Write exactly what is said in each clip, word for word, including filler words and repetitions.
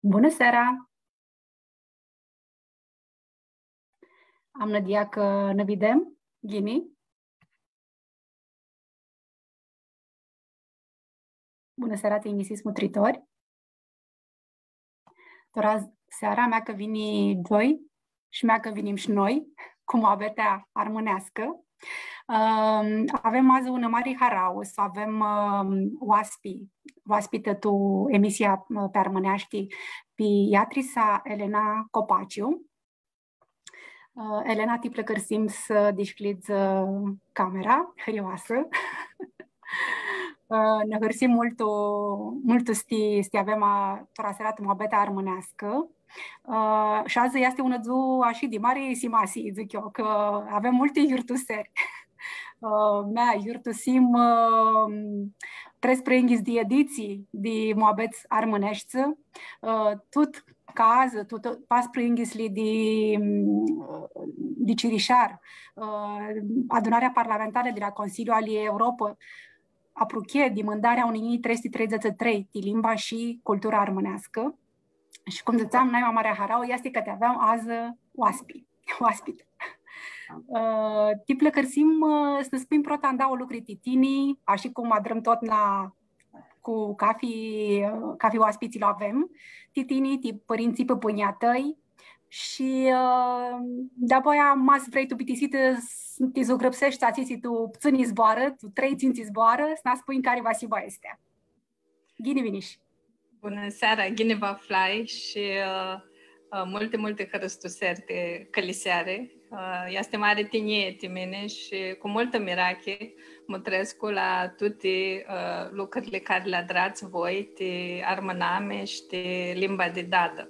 Bunã seara! Am nãdia cã nã videm ghini. Bunã seara, tinjisits mutritori! Tora seara mea cã vini gioi shi mea cã vinim shi noi cu muabetea armãneascã. Ãm, avem adzã unã mari harauã s-avem, ãm, oaspi, oaspitã tu emisia, ãm, pi armãneashti, pi Iatrisa Elena Copaciu. Ã, Elena, ti pãlãcãrsim s-dishcljidz, ã, camera, hãrioasã. Ã, nã hãrsim multu, multu s-ti, s-ti avem a, tora seara tu muabetea armãneascã. Ã, shi adzã easti unã dzuã ashi di mari simasii, dzãc eu, cã avem multi yiurtuseri. Ã, mea, yiurtusim, ã, treisprãyinghits di editsii di muabets armãneshti, ã, tut ca adzã, tut, tut pasprãyinghitsli di, di Cirishar, ã, adunarea parlamentarã di la Consiliul ali Europã apruchi dimãndarea unã njilji trei suti treidzãts shi trei ti limba shi cultura armãneascã. Shi cum dzãtseam, naima marea harauã easti cã ti avem adzã oaspi, oaspitã. Ã, ti pãlãcãrsim, ã, s-nã spunj prota ndauã lucri ti tini, ashi cum adrãm totna cu cafi, cafi oaspitsi lu avem, ti tini, ti pãrintsãlj, pãpãnjlji a tãi, shi, ã, dapoaia, ma s-vrei tu bitisitã, s-, ti zugrãpseshti atsea tsi tu ptsãni zboarã, tu trei, tsintsi zboarã, s-nã spunj cari va s-hibã aestã. Ghini vinish! Bunã seara, ghini vã aflai shi, ã, ã, multi, multi hãristuseri ti cãliseari. Ã, easti mari tinjii ti mini shi cu multã mirachi mutrescu la tuti, ã, lucrili cari li adrats voi ti armãnami shi ti limba di dadã.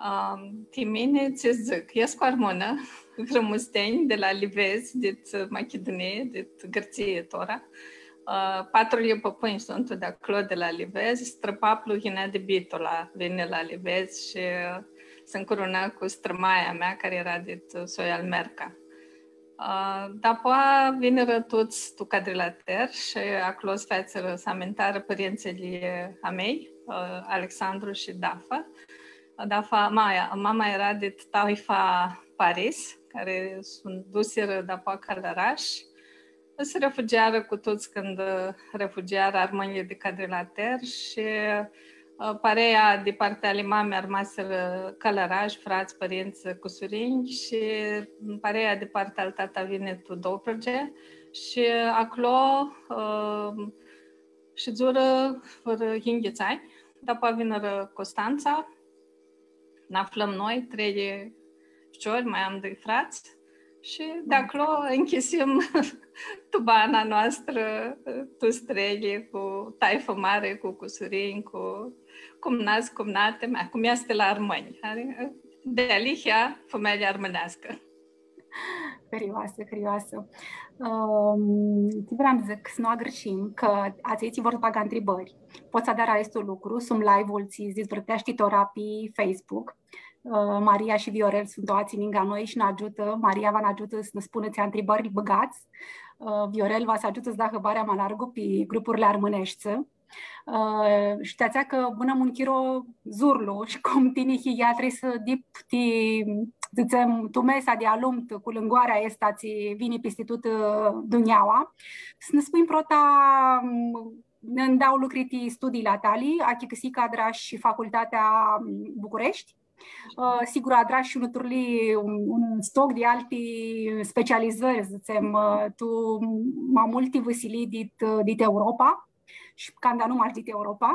Ãm, ti mini, tsi dzãc, escu armãnã, grãmustenj, di la Livezi, dit Machidunii, dit Gãrtsii tora. Ã, patrulji pãpãnj suntu di aclo, di la Livezi, strãpaplu yinea di Bitola, vini la Livezi shi, ã, s-ncurunã cu strãmaia mea, cari eara dit soi al Merca. Ã, dapoa vinirã tuts tu Cadrilater shi aclo s-featsirã, s-amintarã pãrintsãlj a mei, ã, Alexandru shi Dafa. Dafa, maia, mama eara dit taifa Paris, cari s-dusirã dapoa Cãlãrash. S-refugiarã cu tuts cãndu, ã, refugiarã armãnjlji di Cadrilater shi, ã, parea di partea ali mami armasirã Cãlãrash, frats, pãrintsã, cusurinj shi parea di partea al tata vini tu Dobrogea shi aclo, ã, shidzurã vãrã yinghits anj. Dapoa vinirã Custantsa, nã aflãm noi, trei ficiori, ma am doi frats. Shi di aclo nchisim tu bana noastrã, tuts trei, cu taifã mari, cu cusurinj, cu cumnats, cumnati, ma cum easti la armãnj. Ari, dealihea, fumealja armãneascã. Hãrioasã, hãrioasã. Ãm, tsi vream s-dzãc, s-nu agãrshim, cã atselj tsi vor s-bagã ntribãri, pot s-adarã aestu lucru, sum live-ul tsi s-dizvãrteashti tora pi Facebook. Ã, Maria shi Viorel suntu aoatsi ningã noi shi nã agiutã. Maria va nã agiutã s-nã spunã tsi ntribãri bãgats. Ã, Viorel va s-agiutã s-da hãbarea ma largu pi grupurli armãneshti. Ã, shi ti atsea cã bãnãm un chiro zurlu shi cum tini hii Iatrisa, dip ti, dzãtsem, tu mesa di alumtã cu lãngoarea aestã tsi vini pisti tutã dunjaua. S-nã spunj prota, m, ndauã lucri ti studiili a tali, achicãsii cã adrash facultatea, m, Bucureshti. Ã, sigur, adrash shi unã turlii, un, un stoc di alti specializãri, dzãtsem, ã, tu ma multi vãsilii dit, dit Europa shi canda nu mash dit Europa.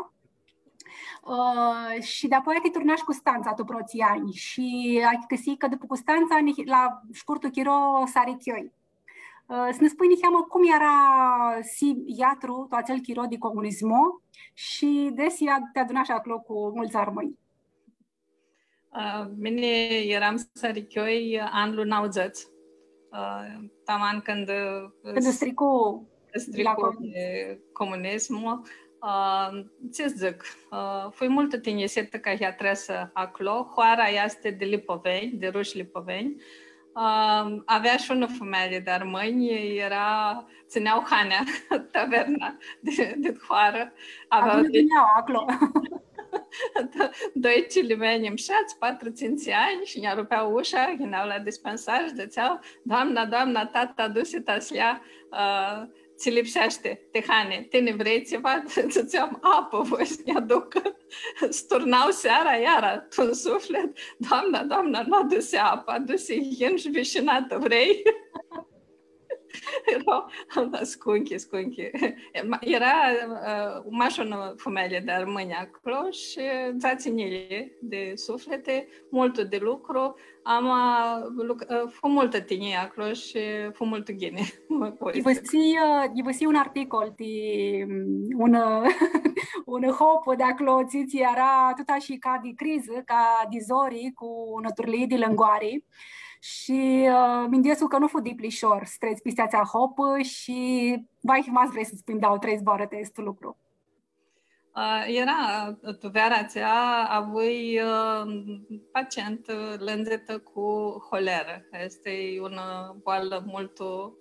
Ã, shi dapoaia ti turnash Custantsa tu protslji anj shi achicãsii cã dupã Custantsa, nji-, la shcurtu chiro s-ari Chioi. Ã, s-nã spunj niheamã cum eara s-hii Iatru tu atsel chiro di comunismu shi desi a-, ti adunash aclo cu multsã armãnj. Ã, mini earam s-ari Chioi anlu nauãdzãts. Ã, taman cãndu, ã, cãndu s-tricu di la, stricu comunism. Di comunismu. Ã, tsi dzãc, ã, fui multu tinjisitã ca Iatresã aclo. Hoara easti di lipovenj, di rush lipovenj. Ã, avea shi unã fumealji di armãnj, eara, tsãnea Hanea, taverna di, di hoarã. Avea aclo di-, vinea aclo. Doi cilimeanj mshats, patru, tsintsi anj, shi nj-arupea usha, yinea la dispensar shi dzãtsea: „Doamna, doamna, tata dusi ta s-ljea, ã, tsi lipseashti, ti hani, tini vrei tsiva?” Dzãtseam: „Apã voi s-nj-aduc.” S-turnau seara, iara, tu un suflit: „Doamna, doamna, nu adusi apã, adusi yin shi vishinatã, vrei?” Eara, da, scunchi, scunchi. Ma-, eara, ã, mash unã fumealji di armãnj aclo shi dzatsi njilji di sufliti, multu di lucru, ama, luc-, ã, fu multã tinjii aclo shi fu multu ghini. Ghivãsii, ã, ghivãsii un articol ti, mm, un, ã, un hopã di aclo, tsi, tsi eara tut ashi ca di crizã, ca di zori, cu unã turlii di lãngoari. Shi, ã, minduescu cã nu fu dip lishor s-tretsi pisti atsea hopã shi, vai, ma s-vrei s-spunj dauã trei zboarã ti aestu lucru. Ã, eara, ã, tu veara atsea, avui, ã, pacient, ã, lãndzitã cu holerã. Easti unã boalã multu,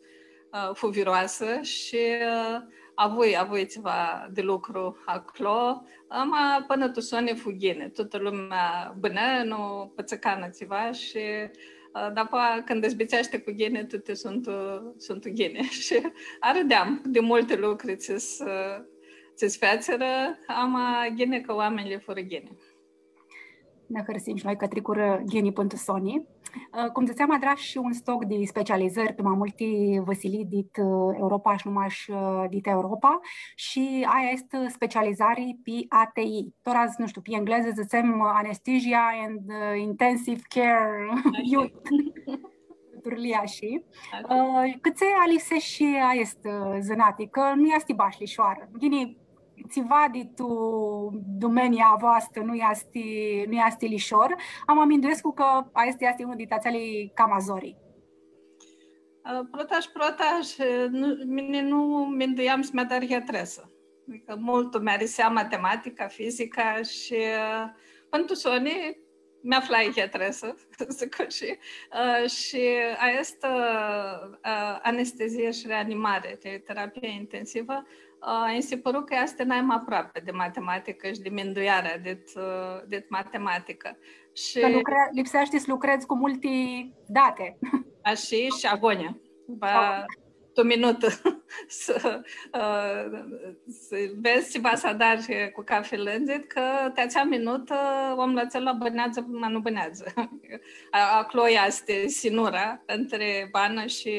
ã, fuviroasã shi, ã, avui, avui tsiva di lucru aclo. Ama pãnã tu soni fu ghini, tutã lumea bãnã, nu pãtsãcanã tsiva shi, ã, dapoaia, cãndu s-bitseashti cu ghini, tuti suntu, suntu ghini. Shi arãdeam di multi lucri tsi s-, tsi s-featsirã, ama ghini cã oaminjlji furã ghini. Nã hãrsim shi noi cã tricurã ghini pãn tu soni. Ã, cum dzãtseam, adrash shi un stoc di specializãri pi ma multi vãsilii dit, ã, Europa shi nu mash, ã, dit Europa. Shi aia easti specializari pi A T I. Tora, nu shtiu, pi englezã dzãtsem, ã, Anesthesia and, ã, Intensive Care Unit. Turlia shi, ã, cãtse alipseshi aestu, ã, zãnati, cã nu easti bash lishoarã. Ghini, tsiva di tu domenia a voastrã nu easti, nu easti lishor, ama minduescu cã aestu easti unlu di atseali cama zori. Ã, prota shi prota, shi, nu, mini nu minduiam s-mi adar yeatresã. Adicã multu mi arisea matematica, fizica shi, ã, pãn tu soni mi aflai yeatresã, dzãc ashi. Ã, shi aestã, ã, anestezia shi reanimare, te-, terapia intensivã, ã, nji si pãru cã easti nai ma aproapi di matematicã shi di minduearea dit, ã, dit matematicã. Shi cã lucre-, lipseashti s-lucredz cu multi dati. Ashi, shi agonja. Va, tu minutã. S-, ã, s-vedz tsi va s-adari cu cafi lãndzit, cã ti atsea minutã omlu atsel bãneadzã, ma nu bãneadzã. A-, aclo easti sinura între banã shi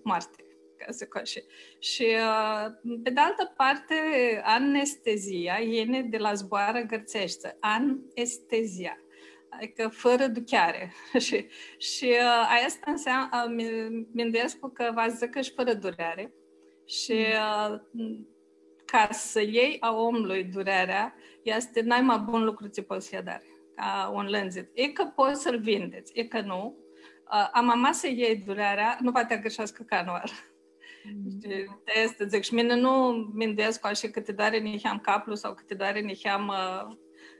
moarti, ca s-dzãc ashi. Shi, ã, pi di altã parti, anestezia yini di la zboarã gãrtseshti, anestezia, adicã fãrã ducheari. Shi, shi, ã, aestã ãnseam-, ã, mi-, minduescu cã va s-dzãcã shi fãrã dureari. Shi, ã, ca s-ljei a omlui durearea, easti nai ma bun lucru tsi pots s-lji adari, ca un lãndzit. E cã pots s-lu vindets, e cã nu, ã, ama ma s-ljei durearea, nu va ti agãrsheascã canãoarã. Shi aestã dzãc, shi mini nu minduescu ashi cã ti doari niheam caplu sau cã ti doari niheam, ã,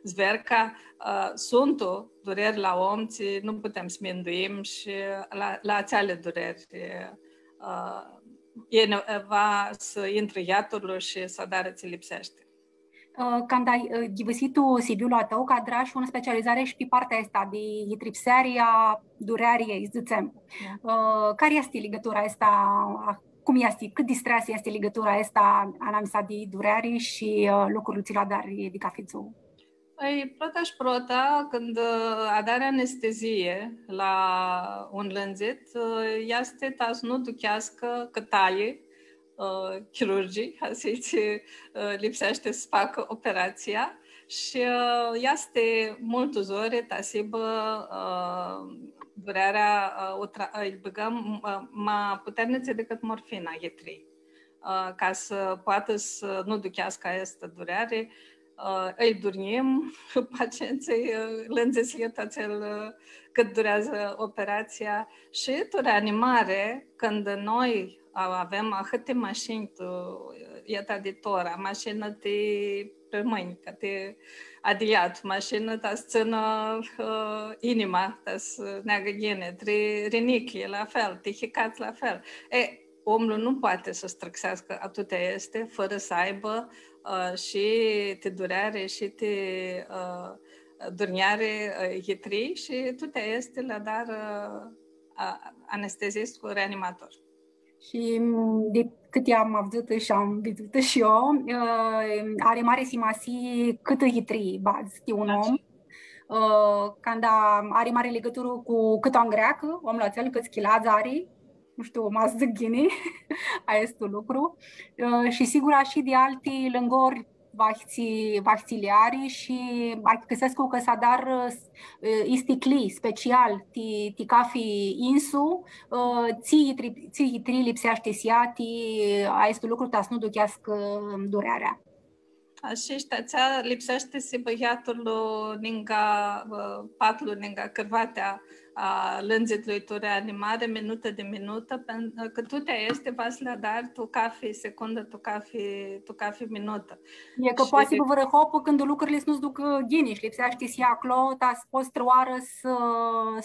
zverca. Ã, suntu dureri la om, tsi nu putem s-minduim shi la, la atseali dureri, ã, e ne-, va s-intrã yeaturlu shi s-adarã tsi lipseashti. Ã, canda, ã, ghivãsii tu C V-ul a tãu, cã adrash unã specializari shi pi partea aestã di yitripseari a dureariljei, dzãtsem. Da. Ã, cari easti ligãtura aestã, a, cum easti, cãt di streasã easti ligãtura aestã anamisa di dureari shi, ã, lucrul tsi lu adari di cafi dzuã? Pãi, prota shi prota, cãndu, ã, adari anestezii la un lãndzit, ã, easti ta s-nu ducheascã cãtali, ã, chirurgii, ashi tsi, ã, lipseashti s-facã operatsia shi, ã, easti multu zori ta s-hibã, ã, durearea, ã, u tra-, ã, lji bãgãm, ã, ma puternitsi dicãt morfina, yitrii, ã, ca s-poatã s-nu ducheascã aestã dureari, ã, ãlj durnjim, pacientsãlj, ã, lãndzitslji, atsel, ã, cãt dureadzã operatsia. Shi tu reanimari, cãndu noi, ã, avem ahãti mashinj, tu, ã, eta di tora, mashinã ti plãmãnj, ca ti adiljato, mashinã ta s-tsãnã, ã, inima, ta s-neagã ghini, tri riniclji, la fel, ti hicats, la fel. E, omlu nu poati s-strãxeascã a tuti aesti fãrã s-aibã, ã, shi ti dureari, shi ti, ã, durnjari, ã, yitrii, shi tuti aesti li adarã, ã, anestezist cu reanimator. Shi, m, di cãti am avdzãtã shi am vidzutã shi eu, ã, ari mari simasii cãtã yitrii badz ti un om. Ã, canda ari mari ligãturã cu cãtu angreacã omlu atsel, cãts chiladz ari, nu shtiu, ma dzãc ghini, aestu lucru. Ã, shi sigura shi di alti lãngori va tsi, va tsi li ari shi achicãsescu cã s-adarã, ã, isticlii special ti, ti cafi insu, ã, tsi yitri-, tsi yitrii lipseashti s-ljea ti aestu lucru, ta s-nu ducheascã durearea. Ashi easti, atsea lipseashti s-hibã yaturlu ninga, ã, patlu, ninga cãrvatea a lãndzitlui tu reanimari, minutã di minutã, pen-, cã tuti aesti va s-li adari tu cafi secundã, tu cafi, tu cafi minutã. E cã poati s-hibã vãrã hopã cãndu lucrili s-nu s-ducã ghini shi lipseashti s-ljea aclo, ta s-pots trãoarã s-,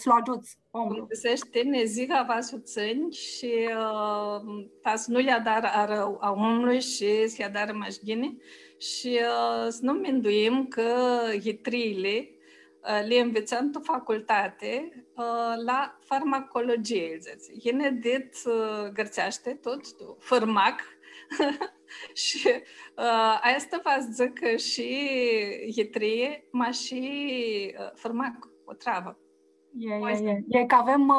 s-lu agiuts omlu. Cum dzãsesh tini, ziga va s-u tsãnj shi, ã, ta s-nu lj-adarã arãu a omlui shi s-lj-adarã mash ghini shi, ã, s-nu minduim cã yitriili, ã, li nvitsãm tu facultati, ã, la farmacologie, dzãtsi. Yini dit, ã, gãrtseashti, tut, tu, fãrmac. Shi, ã, aestã va s-dzãcã shi yitrii, ma shi, ã, fãrmac, otravã. E, e, e. E cã avem, ã,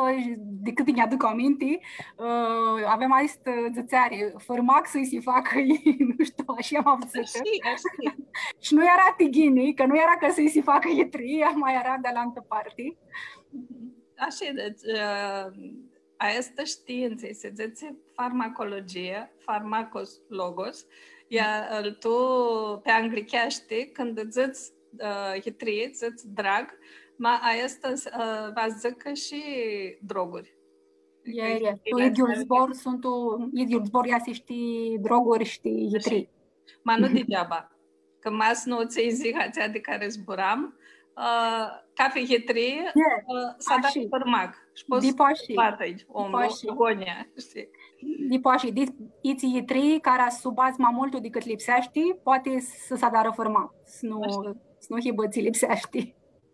di cãti nj-aduc aminti, ã, avem aestã dzãtseari, fãrmac s-lji si facã, nu shtiu, ashi am avdzãtã. Ashi, ashi. Shi nu eara ti ghini, cã nu eara cã s-lji si facã yitrii, ma eara di alantã parti. Ashi, deci, ã, aestã shtiintsã, s-dzãtsi farmacologie, pharmakos logos, ea, ã, tu, pi anglicheashti, cãndu dzãts, ã, yitrii, dzãts drug, ma aestã, ã, va dzãcã shi droguri. E, e. Tu idyiul zbor suntu, idyiul zbor easti shi ti droguri shi ti yitrii. Ma nu digeaba. Cã ma s-nu tsãnj ziga atsea di cari zburam, ã, cafi yitrii, ã, s-adarã fãrmac. Shi pots s-lu batã omlu, agonja, shtii? Dipoashi, di, itsi yitrii cara s-u badz ma multu dicãt lipseashti, poati s-, s-adarã fãrmac, s-nu, s-nu hibã tsi lipseashti.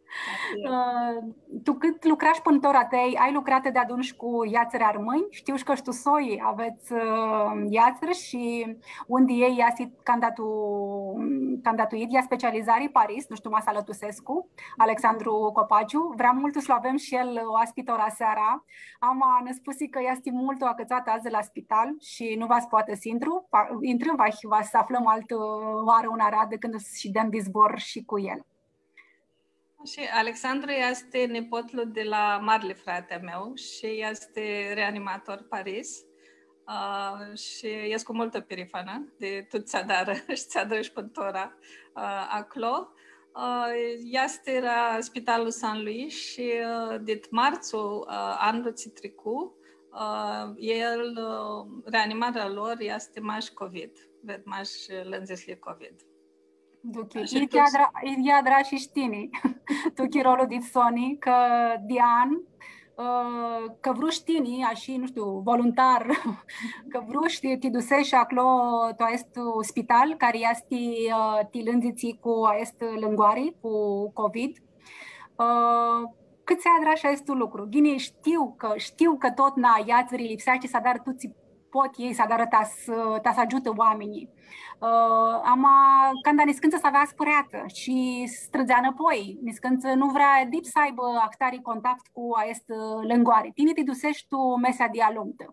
Ashi e. Ã, tu cãt lucrash pãnã tora, ti ai lucratã deadun shi cu yatsãri armãnj, shtiu shi cã shi tu soi avets, ã, yatsãri shi un di elj easti canda tu, canda tu idyea specializari Paris, nu shtiu, ma s-alãtusescu, Alexandru Copaciu. Vream multu s-lu avem shi el oaspi tora seara. Ama nã spusi cã easti multu acãtsat adzã la spital shi nu va s-poatã s-intru, va, intrã, va, va s-aflãm altã oarã unã aradã cãndu s-shidem di zbor shi cu el. Shi Alexandru easti nipotlu di la marli frati a meu shi easti reanimator Paris. Ã, shi escu multu pirifanã di tut tsi adarã shi tsi adrã shi pãnã tora, ã, aclo. Ã, easti la Spitalul Saint Louis shi, ã, dit martsu, ã, anlu tsi tricu, ã, el, ã, reanimarea lor easti mash covid, ved mash lãndzitsli covid. Ok. Shi ti adra-, ti adrash shi tini tu chirolu dit soni, cã di an, ã, cã vrush tini, ashi, nu shtiu, voluntar, cã vrush ti, ti dusesh aclo, tu aestu spital, cari easti, ã, ti lãndzitslji cu aestã lãngoari, cu covid. Ã, cãtse adrash aestu lucru? Ghini, shtiu cã, shtiu cã totna yatsãri lipseashti s-adarã tut tsi pot elj s-adarã ta s-, ta s-agiutã oaminjlji. Ã, ama, canda niscãntsã s-avea aspãreatã shi s-trãdzea nãpoi, niscãntsã nu vrea dip s-aibã ahtari contact cu aestã lãngoari. Tini ti dusesh tu mesea di alumtã.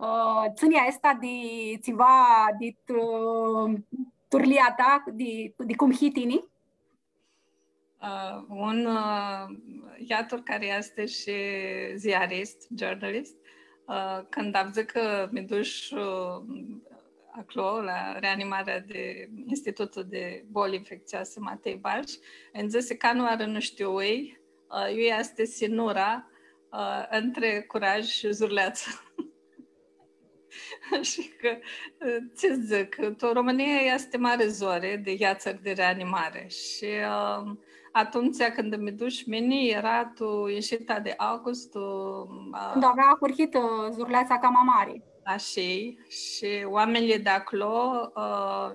Ã, tsãni aestã di tsiva, di t-, turlia ta, di, di cum hii tini? Ã, un, ã, yatur cari easti shi ziarist, journalist, ã, cãndu avdzã cã mi dush, ã, aclo, la reanimarea di Institutul di Boli Infecțioase Matei Balsh, nji dzãsi, canãoarã nu shtiu, ã, iu easti sinura, ã, între curaj shi zurleatsã. Shi cã, tsi dzãc, tu Romãnii easti mari zori di yatsãri di reanimari. Shi, ã, atumtsea cãndu mi dush mini, eara tu ishita di august, tu, ã, cãndu avea ahurhitã zurleatsa cama mari. Ashi, shi oaminjlji di aclo, ã,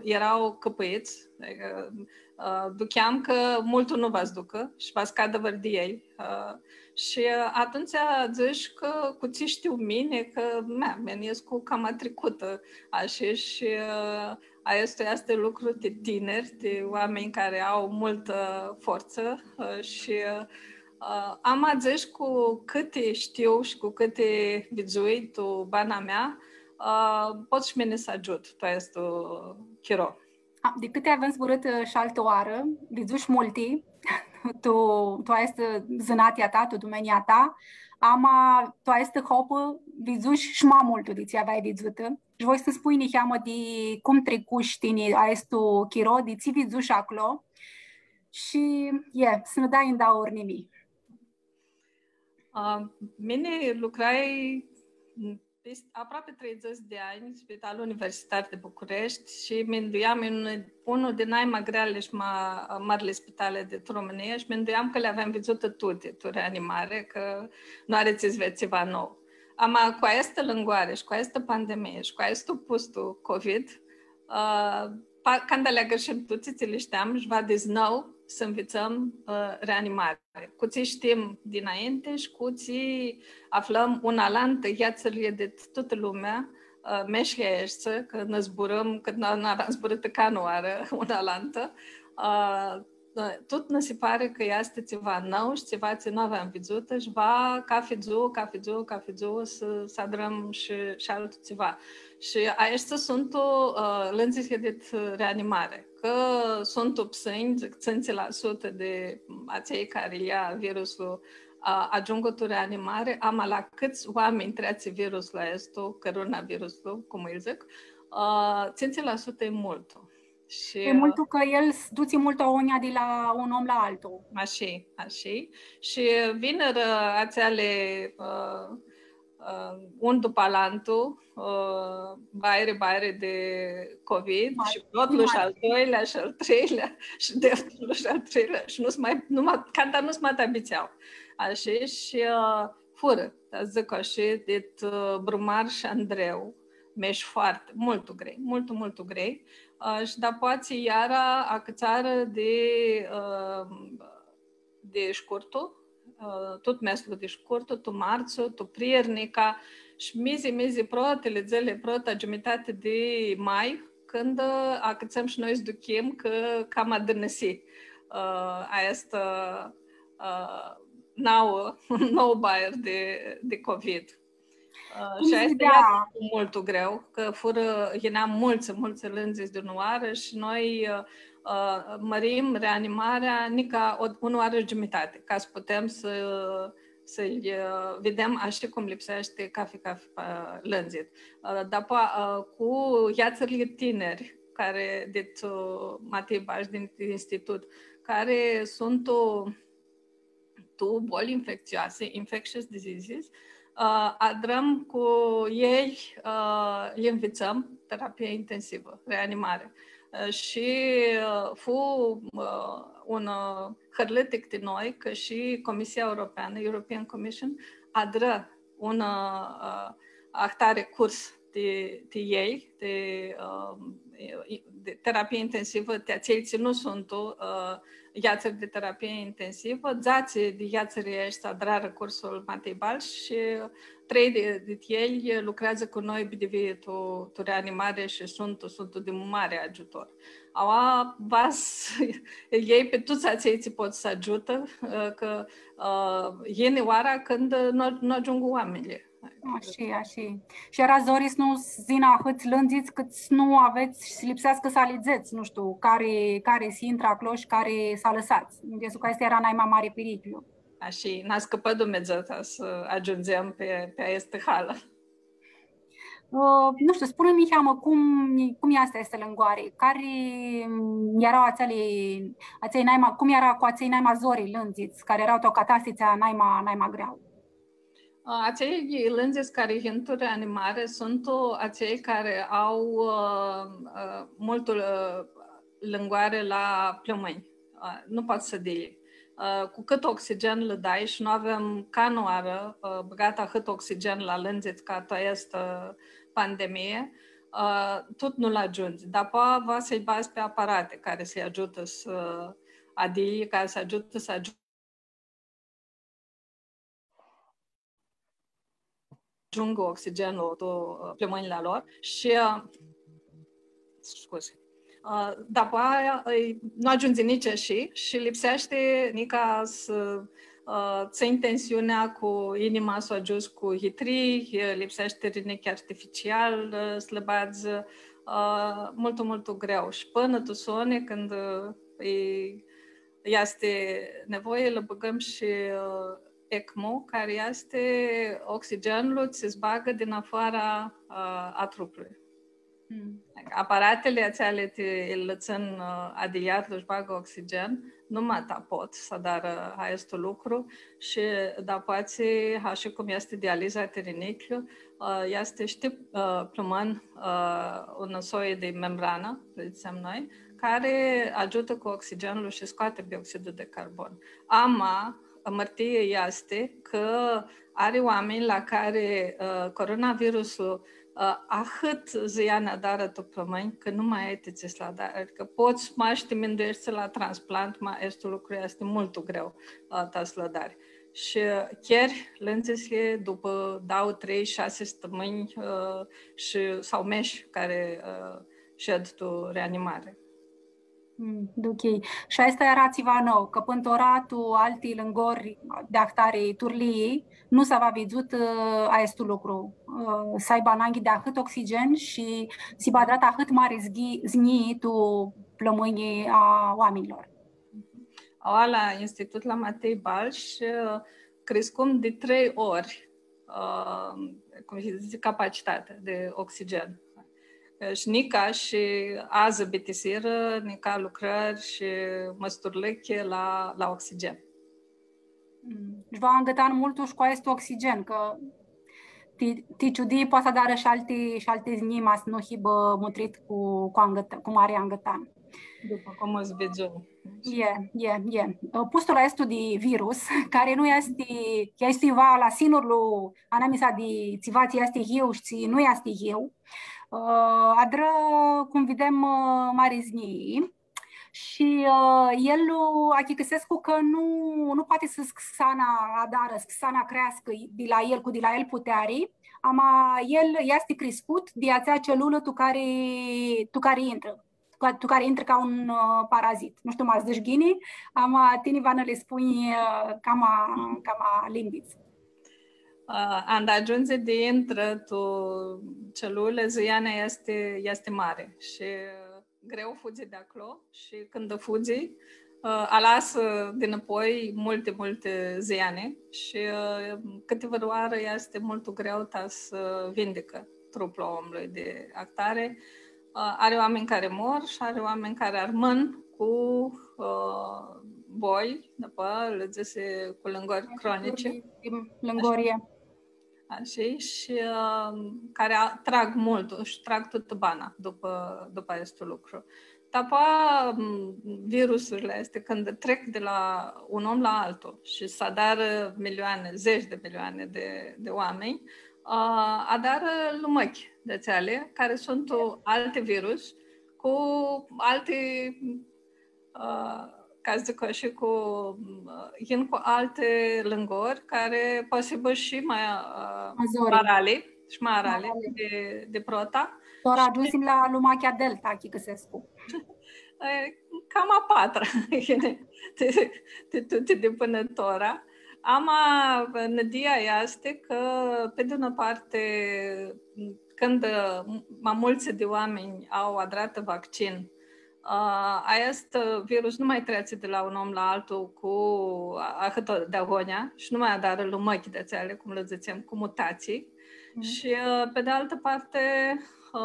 eara cãpãits, ã, ã, ducheam cã multu nu va s-ducã shi va s-cadã vãr di elj. Ã, shi, ã, atumtsea dzãsh cã cu tsi shtiu mini, cã, mea, mini escu cama tricutã, ashi, shi, ã, aestu easti lucru di tiniri, di oaminj cari au multã fortsã, ã, shi, ã, ama dzãsh cu cãti shtiu shi cu cãti vidzui tu bana mea, ã, pot shi mini s-agiut tu aestu chiro. A, di cãti avem zburãtã, ã, shi altã oarã, vidzush multi, tu, tu aestã zãnatea ta, tu domenia ta, ama tu aestã hopã vidzush shi ma multu di tsi aveai vidzutã. Shi voi s-nã spunj niheamã di cum tricush tini aestu chiro, di tsi vidzush aclo shi, e, s-nã dai ndauã urnimii. A, mini lucrai, m, pist-, aproapi treidzãts di anj, Spitalul Universitar di Bucureshti, shi minduiam, e un, unul di nai ma greali shi ma, mãrli spitali di Romãnia, shi minduiam cã li avem vidzutã tuti tu reanimari, cã nu ari tsi s-vedz tsiva nou. Ama cu aestã lãngoari shi cu aestã pandemii shi cu aestu pustu COVID, ã, pa-, canda li agãrshim tuti tsi li shteam, shi va diznãu s-nvitsãm, ã, reanimari. Cu tsi shtim di nãinti shi cu tsi aflãm unã alantã, yeatsãrli di tutã lumea, ã, mesh aeshti, cã nã zburãm, cã nu, nu aveam zburãtã canãoarã unã alantã, ã, ã, tut nã si pari cã easti tsiva nãu shi tsiva tsi nu aveam vidzutã shi va, cafi dzuã, cafi dzuã, cafi dzuã, s-, s-adrãm shi, shi altu tsiva. Shi aeshti suntu, ã, lãndzitslji dit reanimari, cã suntu psãnj, dzãc, tsintsi la sutã di atselj cari lja viruslu, ã, agiungu tu reanimari, ama la cãts oaminj treatsi viruslu aestu, coronaviruslu, cum lji dzãc, ã, tsintsi la sutã e multu. Shi, e multu cã el s-dutsi multu agonjia di la un om la altu. Ashi, ashi. Shi vinirã atseali, ã, ã, un dupã alantu, ã, bairi, bairi di COVID, ma-, shi protlu, ma-, shi al doilea, shi al treilea, shi deftulu, shi al treilea, shi nu s-ma, nu ma, canda nu s-ma abitsea. Ashi, shi, ã, furã, ta dzãc ashi, dit, ã, Brumar shi Andreu, mesh foarte, multu grei, multu, multu grei. Ã, shi dapoaia iara acãtsarã di, ã, di Shcurtu, ã, tut meslu di Shcurtu, tu Martsu, tu Priirnica, shi mizi, mizi, protili dzãli, prota giumitati di mai, cãndu, ã, acãtsãm shi noi s-duchim cã cama dãnãsi, ã, aestã, ã, nauã, nou bair di, di COVID. Ã, cum shi aestã dzãtsea, eara multu greu, cã furã, yinea multsã, multsã lãndzits di unãoarã shi noi, ã, ã, mãrim reanimarea nica o, unãoarã giumitati, ca s-putem s-, s-lji, ã, videm ashi cum lipseashti cafi, cafi, ã, lãndzit. Ã, dapoa, ã, cu yeatsãrli tiniri, cari dit, ã, Matei Balsh, din, din institut, cari suntu, ã, tu boli infecțioase, infectious diseases, ã, adrãm cu elj, ã, lji nvitsãm terapie intensivã, reanimare. Ã, shi, ã, fu, ã, un, ã, hãrlitic ti noi, cã shi Comisia Europeanã, European Commission, adrã un, ã, ahtari curs ti, ti elj, ti, ã, di terapie intensivã, ti atselj tsi nu suntu, ã, yeatsãri di terapie intensivã, dzatsi di yeatsãri aeshti adrarã cursul Matei Balsh shi trei di, di elj lucreadzã cu noi bidivii tu, tu reanimare shi suntu, suntu di mari agiutor. Aua, va s-lji ljei pi tuts atselj tsi pot s-agiutã, ã, cã, ã, yini oara cãndu nu, nu agiungu oaminjlji. Ashi, ashi. Shi eara zori s-nu s-yinã ahãts lãndzits cãt s-nu avets shi s-lipseascã s-alidzets, nu shtiu, cari, cari s-intrã aclo shi cari s-alãsats. Minduescu cã aestã eara nai ma mari piriclu. Ashi, nã scãpã Dumnidzã ta s-agiundzem pi, pi aestã halã. Ã, nu shtiu, spuni-nji niheamã cum, cum easti aestã lãngoari, cari, mm, eara atseali, atselj nai ma, cum eara cu atselj nai ma zori lãndzits, cari eara tu catastitsea nai ma, nai ma greauã. Ã, atselj lãndzits cari yin tu reanimare suntu atselj cari au, ã, ã, multu, ã, lãngoari la plãmãnj. Ã, nu poati s-dili. Ã, cu cãt oxigen lã dai shi nu avem canãoarã, ã, bãgat ahãt oxigen la lãndzits ca tu aestã, ã, pandemie, ã, tut nu lã agiundzi. Dapoaia va s-lji badz pi aparati cari s-lji agiutã s-, ã, adilji, cari s-agiutã s-agiu-, agiungã oxigenlu tu, ã, plãmãnjli a lor shi, ã, scuzi. Ã, dapoaia, ã, nu agiundzi nitsi shi, shi lipseashti nica s-, ã, tsãnj tensiunea cu inima, s-u agiuts cu hitrii, ã, lipseashti rinichi artificial, ã, s-lã badz, ã, multu, multu greu. Shi pãnã tu soni, cãndu, ã, e, easti nevoie, lã bãgãm shi, ã, ECMO, cari easti oxigenlu tsi s-bagã din afoara, ã, a truplui. Mm. Aparatili atseali ti, lã tsãn, ã, adiliatlu, sh-bagã oxigen, nu ma ta pot s-adarã aestu lucru shi dapoaia, ashi cum easti dializa ti rinichi, ã, easti, shtii, ã, plãmãn, ã, unã soi di membranã, dzãtsem noi, cari agiutã cu oxigenlu shi scoati bioxidul di carbon. Ama, amãrtia easti cã ari oaminj la cari, ã, coronavirusul, ã, ahãt zãiani adarã tu plãmãnj, cã nu ma ai ti tsi s-lu adari. Adicã pots mash s-ti mindueshti la transplant, ma aestu lucru easti multu greu, ã, ta s-lu adari. Shi chiar lãndzishli dupã dauã, trei, shasi stãmãnj, ã, shi, sau mesh cari, ã, shed tu reanimari. Mm, ok. Shi aestã eara tsiva nãu, cã pãnã tora tu alti lãngori di ahtari turlii, nu s-avea vidzutã, ã, aestu lucru, ã, s-aibã ananghi di ahãt oxigen shi s-hibã adratã ahãt mari zghi-, znjii tu plãmãnjlji a oaminjlor. Aoa la Institut la Matei Balsh, ã, criscum di trei ori, ã, cum s-dzãtsi, capacitatea di oxigen. Shi nica shi adzã bitisirã, nica lucrãri shi mãsturlãchi la, la oxigen. Mm. Shi va angãtan multu shi cu aestu oxigen, cã ti, ti ciudii poati s-adarã shi alti, shi alti znjii, ma s-nu hibã mutrit cu, cu angãt-, cu mari angãtan. Dupã cum s-vidzu. E, e, e. Pustul aestu di virus, cari nu easti, easti iuva la sinurlu, anamisa di tsiva tsi easti hiu shi tsi nu easti hiu, ã, adrã, cum videm, ã, mari znjii. Shi, ã, el, ã, achicãsescu cã nu, nu poati s-, xana adarã, xana creascã di la el, cu di la el puteari, ama el easti criscut di atsea celulã tu cari, tu cari intrã, ca, tu cari intrã ca un, ã, parazit. Nu shtiu ma dzãsh ghini, ama tini va nã li spunj, ã, cama, cama limbits. Ã, anda agiundzi di intrã tu celulã, zãianea easti, easti mari shi greu fudzi di aclo shi cãndu fudzi, ã, alasã dinãpoi multi, multi zãiani shi, ã, cãtivãrãoarã easti multu greu ta s-vindicã truplu a omlui di ahtari. Ã, ari oaminj cari mor shi ari oaminj cari armãn cu, ã, boli, dupã, lã dzãsi, cu lãngori cronici. Lãngori. Ashi, shi, ã, cari a-, trag multu, shi trag tutã bana dupã, dupã aestu lucru. Dapoaia, m, virusurli aesti, cãndu trec di la un om la altu shi s-adarã milioani, dzãts di milioani di, di oaminj, ã, adarã lumãchi di atseali, cari suntu alti virus cu alti, ã, ca s-dzãc ashi, cu, ã, yin cu alti lãngori cari poati s-hibã shi ma, ã, ma zori, ma arali, shi ma arali, ma arali di, di prota. Tora agiumsim la lumachea Delta, achicãsescu. E, cama a patra, ti, ti, ti, ti di pãnã tora. Ama, nãdia easti cã, pi di unã parti, cãndu, ã, ma multsã di oaminj au adratã vaccin, ã, aestu virus nu ma treatsi di la un om la altu cu a-, ahãtã di agonja shi nu ma adarã lumãchi di atseali, cum lã dzãtsem, cu mutatsii. Mhm. Shi, ã, pi di altã parti, ã,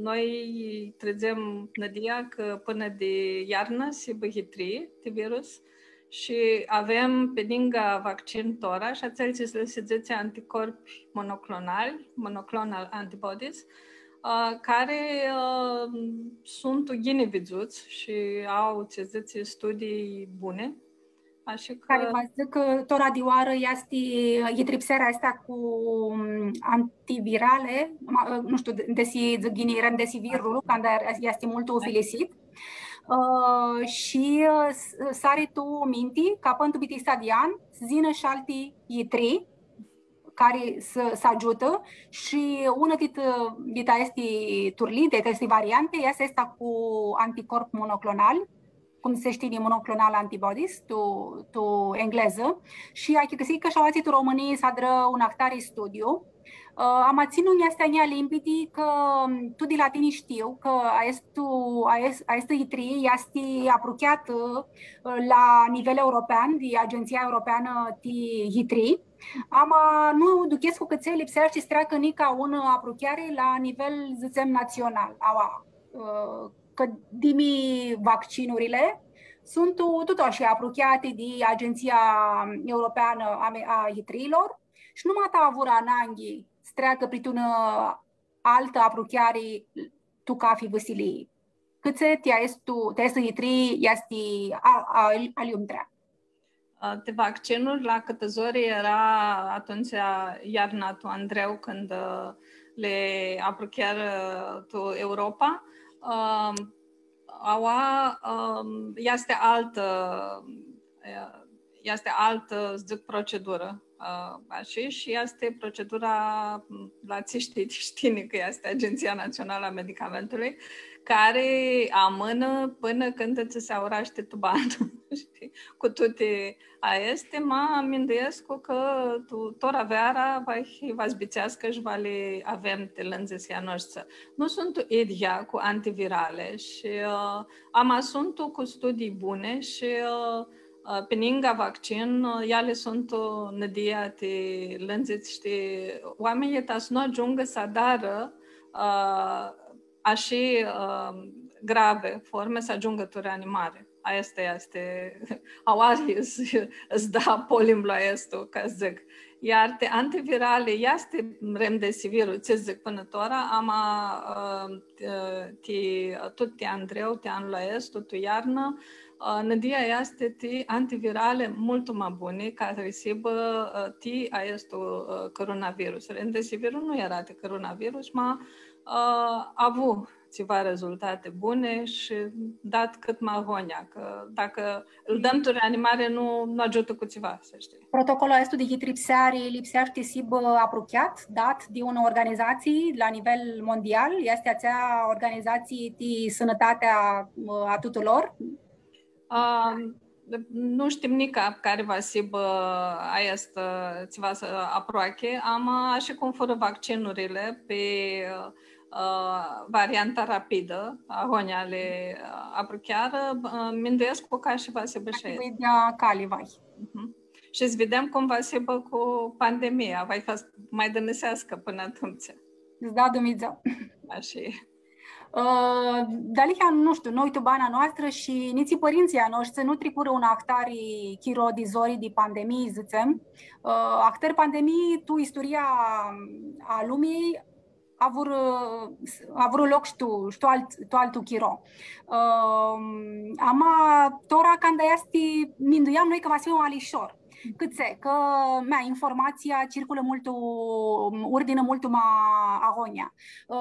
noi tridzem nãdia cã pãnã di iarnã s-hibã hitrii ti virus shi avem pi ningã vaccin tora shi atsel tsi s-, si dzãtsi anticorpi monoclonali, monoclonal antibodies, ã, cari, ã, suntu ghini vidzuts shi au, tsi dzãtsi, studii buni. Ashi cã Cari va s-dzãcã cã tora di oarã easti yitripsearea aestã cu, mm, antivirale, ma, nu shtiu, de-, desi dzãc ghini, remdesivirul, canda easti multu filisit. Ã, shi, ã, s-, s-ari tu minti, ca pãn tu bitisa di an, s-yinã shi alti yitrii, cari s-, s-agiutã shi unã dit, dit aesti turlii, dit aesti varianti, easti aestã cu anticorpi monoclonali, cum s-shtii, monoclonal antibodies, tu, tu englezã. Shi achicãsii cã shi aoatsi tu Romãnii s-adrã un ahtari studiu. Ã, ama tsi nu nj-easti a njia limpidi cã, tu di la tini shtiu cã aestu, aes-, aestã yitrii easti aprucheatã, ã, la nivel european, di Agentsia Europeanã ti Yitrii. Ama nu duchescu cãtse lipseashti s-treacã nica unã aprucheari la nivel, dzãtsem, natsional. Aua, ã, cã dimi vaccinurli suntu tut ashi aprucheati di Agentsia Europeanã a me-, a Yitriilor shi nu ma ta avurã ananghi s-treacã prit unã altã aprucheari tu cafi vãsilii. Cãtse ti aestu, ti aestã yitrii easti a, a, aliumtrea. Ã, ti vaccinuri, la cãtã zori eara atumtsea iarna tu Andreu, cãndu, ã, li apruchearã, ã, tu Europa. Ã, aua, ã, easti altã, ã, easti altã, s-dzãc, procedurã. Ã, ashi, shi easti procedura, m, la tsi shtii, shtii cã easti Agentsia Natsionalã a Medicamentului, cari amãnã pãnã cãndu tsã s-aurashti tu banã, shtii? Cu tuti aesti, ma minduescu cã tu, tora veara va, va s-bitseascã shi va li avem ti lãndzitslji a noshtsã. Nu suntu idyea cu antivirali shi, ã, ama suntu cu studii buni shi, ã, ã, pi ningã vaccin, ã, eali suntu, ã, nãdia ti lãndzits, shtii, oaminjlji ta s-nu agiungã s-adarã, ã, ashi, ã, gravi formi, s-agiungã tu reanimari. Aestã easti, aoa s-, s-da polimlu aestu, ca s-dzãc. Iar ti antivirali, easti remdesivirul, tsi dzãc pãnã tora, ama, ã, ti, ti, tut ti Andreu, ti anlu aestu, tu iarnã, ã, nãdia easti ti antivirali multu ma buni, cari s-hibã, ã, ti aestu, ã, coronavirus. Remdesivirul nu eara ti coronavirus, ma, ã, avu tsiva rezultati buni shi dat cãt ma agonja, cã dacã lu dãm tu reanimari, nu, nu agiutã cu tsiva, s-shtii. Protocolul aestu di yitripseari lipseashti s-hibã aprucheat, dat di unã organizatsii la nivel mondial? Easti atsea organizatsii ti sãnãtatea, ã, a tutulor? Ã, nu shtim nica cari va s-hibã aestã, tsiva s-aproachi, ama ashi cum furã vaccinurli pi, ã, varianta rapidã, agonja li, ã, apruchearã, ã, minduescu cã ashi va s-hibã shi aestã. Ashi va s-hibã cali, vai. Mhm. Shi s-videm cum va s-hibã cu pandemia, va s-, ma dãnãseascã pãnã atumtsea. S-da Dumnidzã. Ashi e. Ã, dealihea, nu shtiu, noi tu bana noastrã shi nitsi pãrintsãlj a noshtri nu tricurã un ahtari chiro di zori di pandemii, dzãtsem. Ã, ahtãri pandemii tu isturia a lumiljei avurã, avurã loc shi tu, shi tu alt, tu altu chiro. Ã, ama, tora, canda easti, minduiam noi cã va s-hibã ma lishor. Cãtse, cã, mea, informatsia circulã multu, urdinã multu ma agonja. Ã,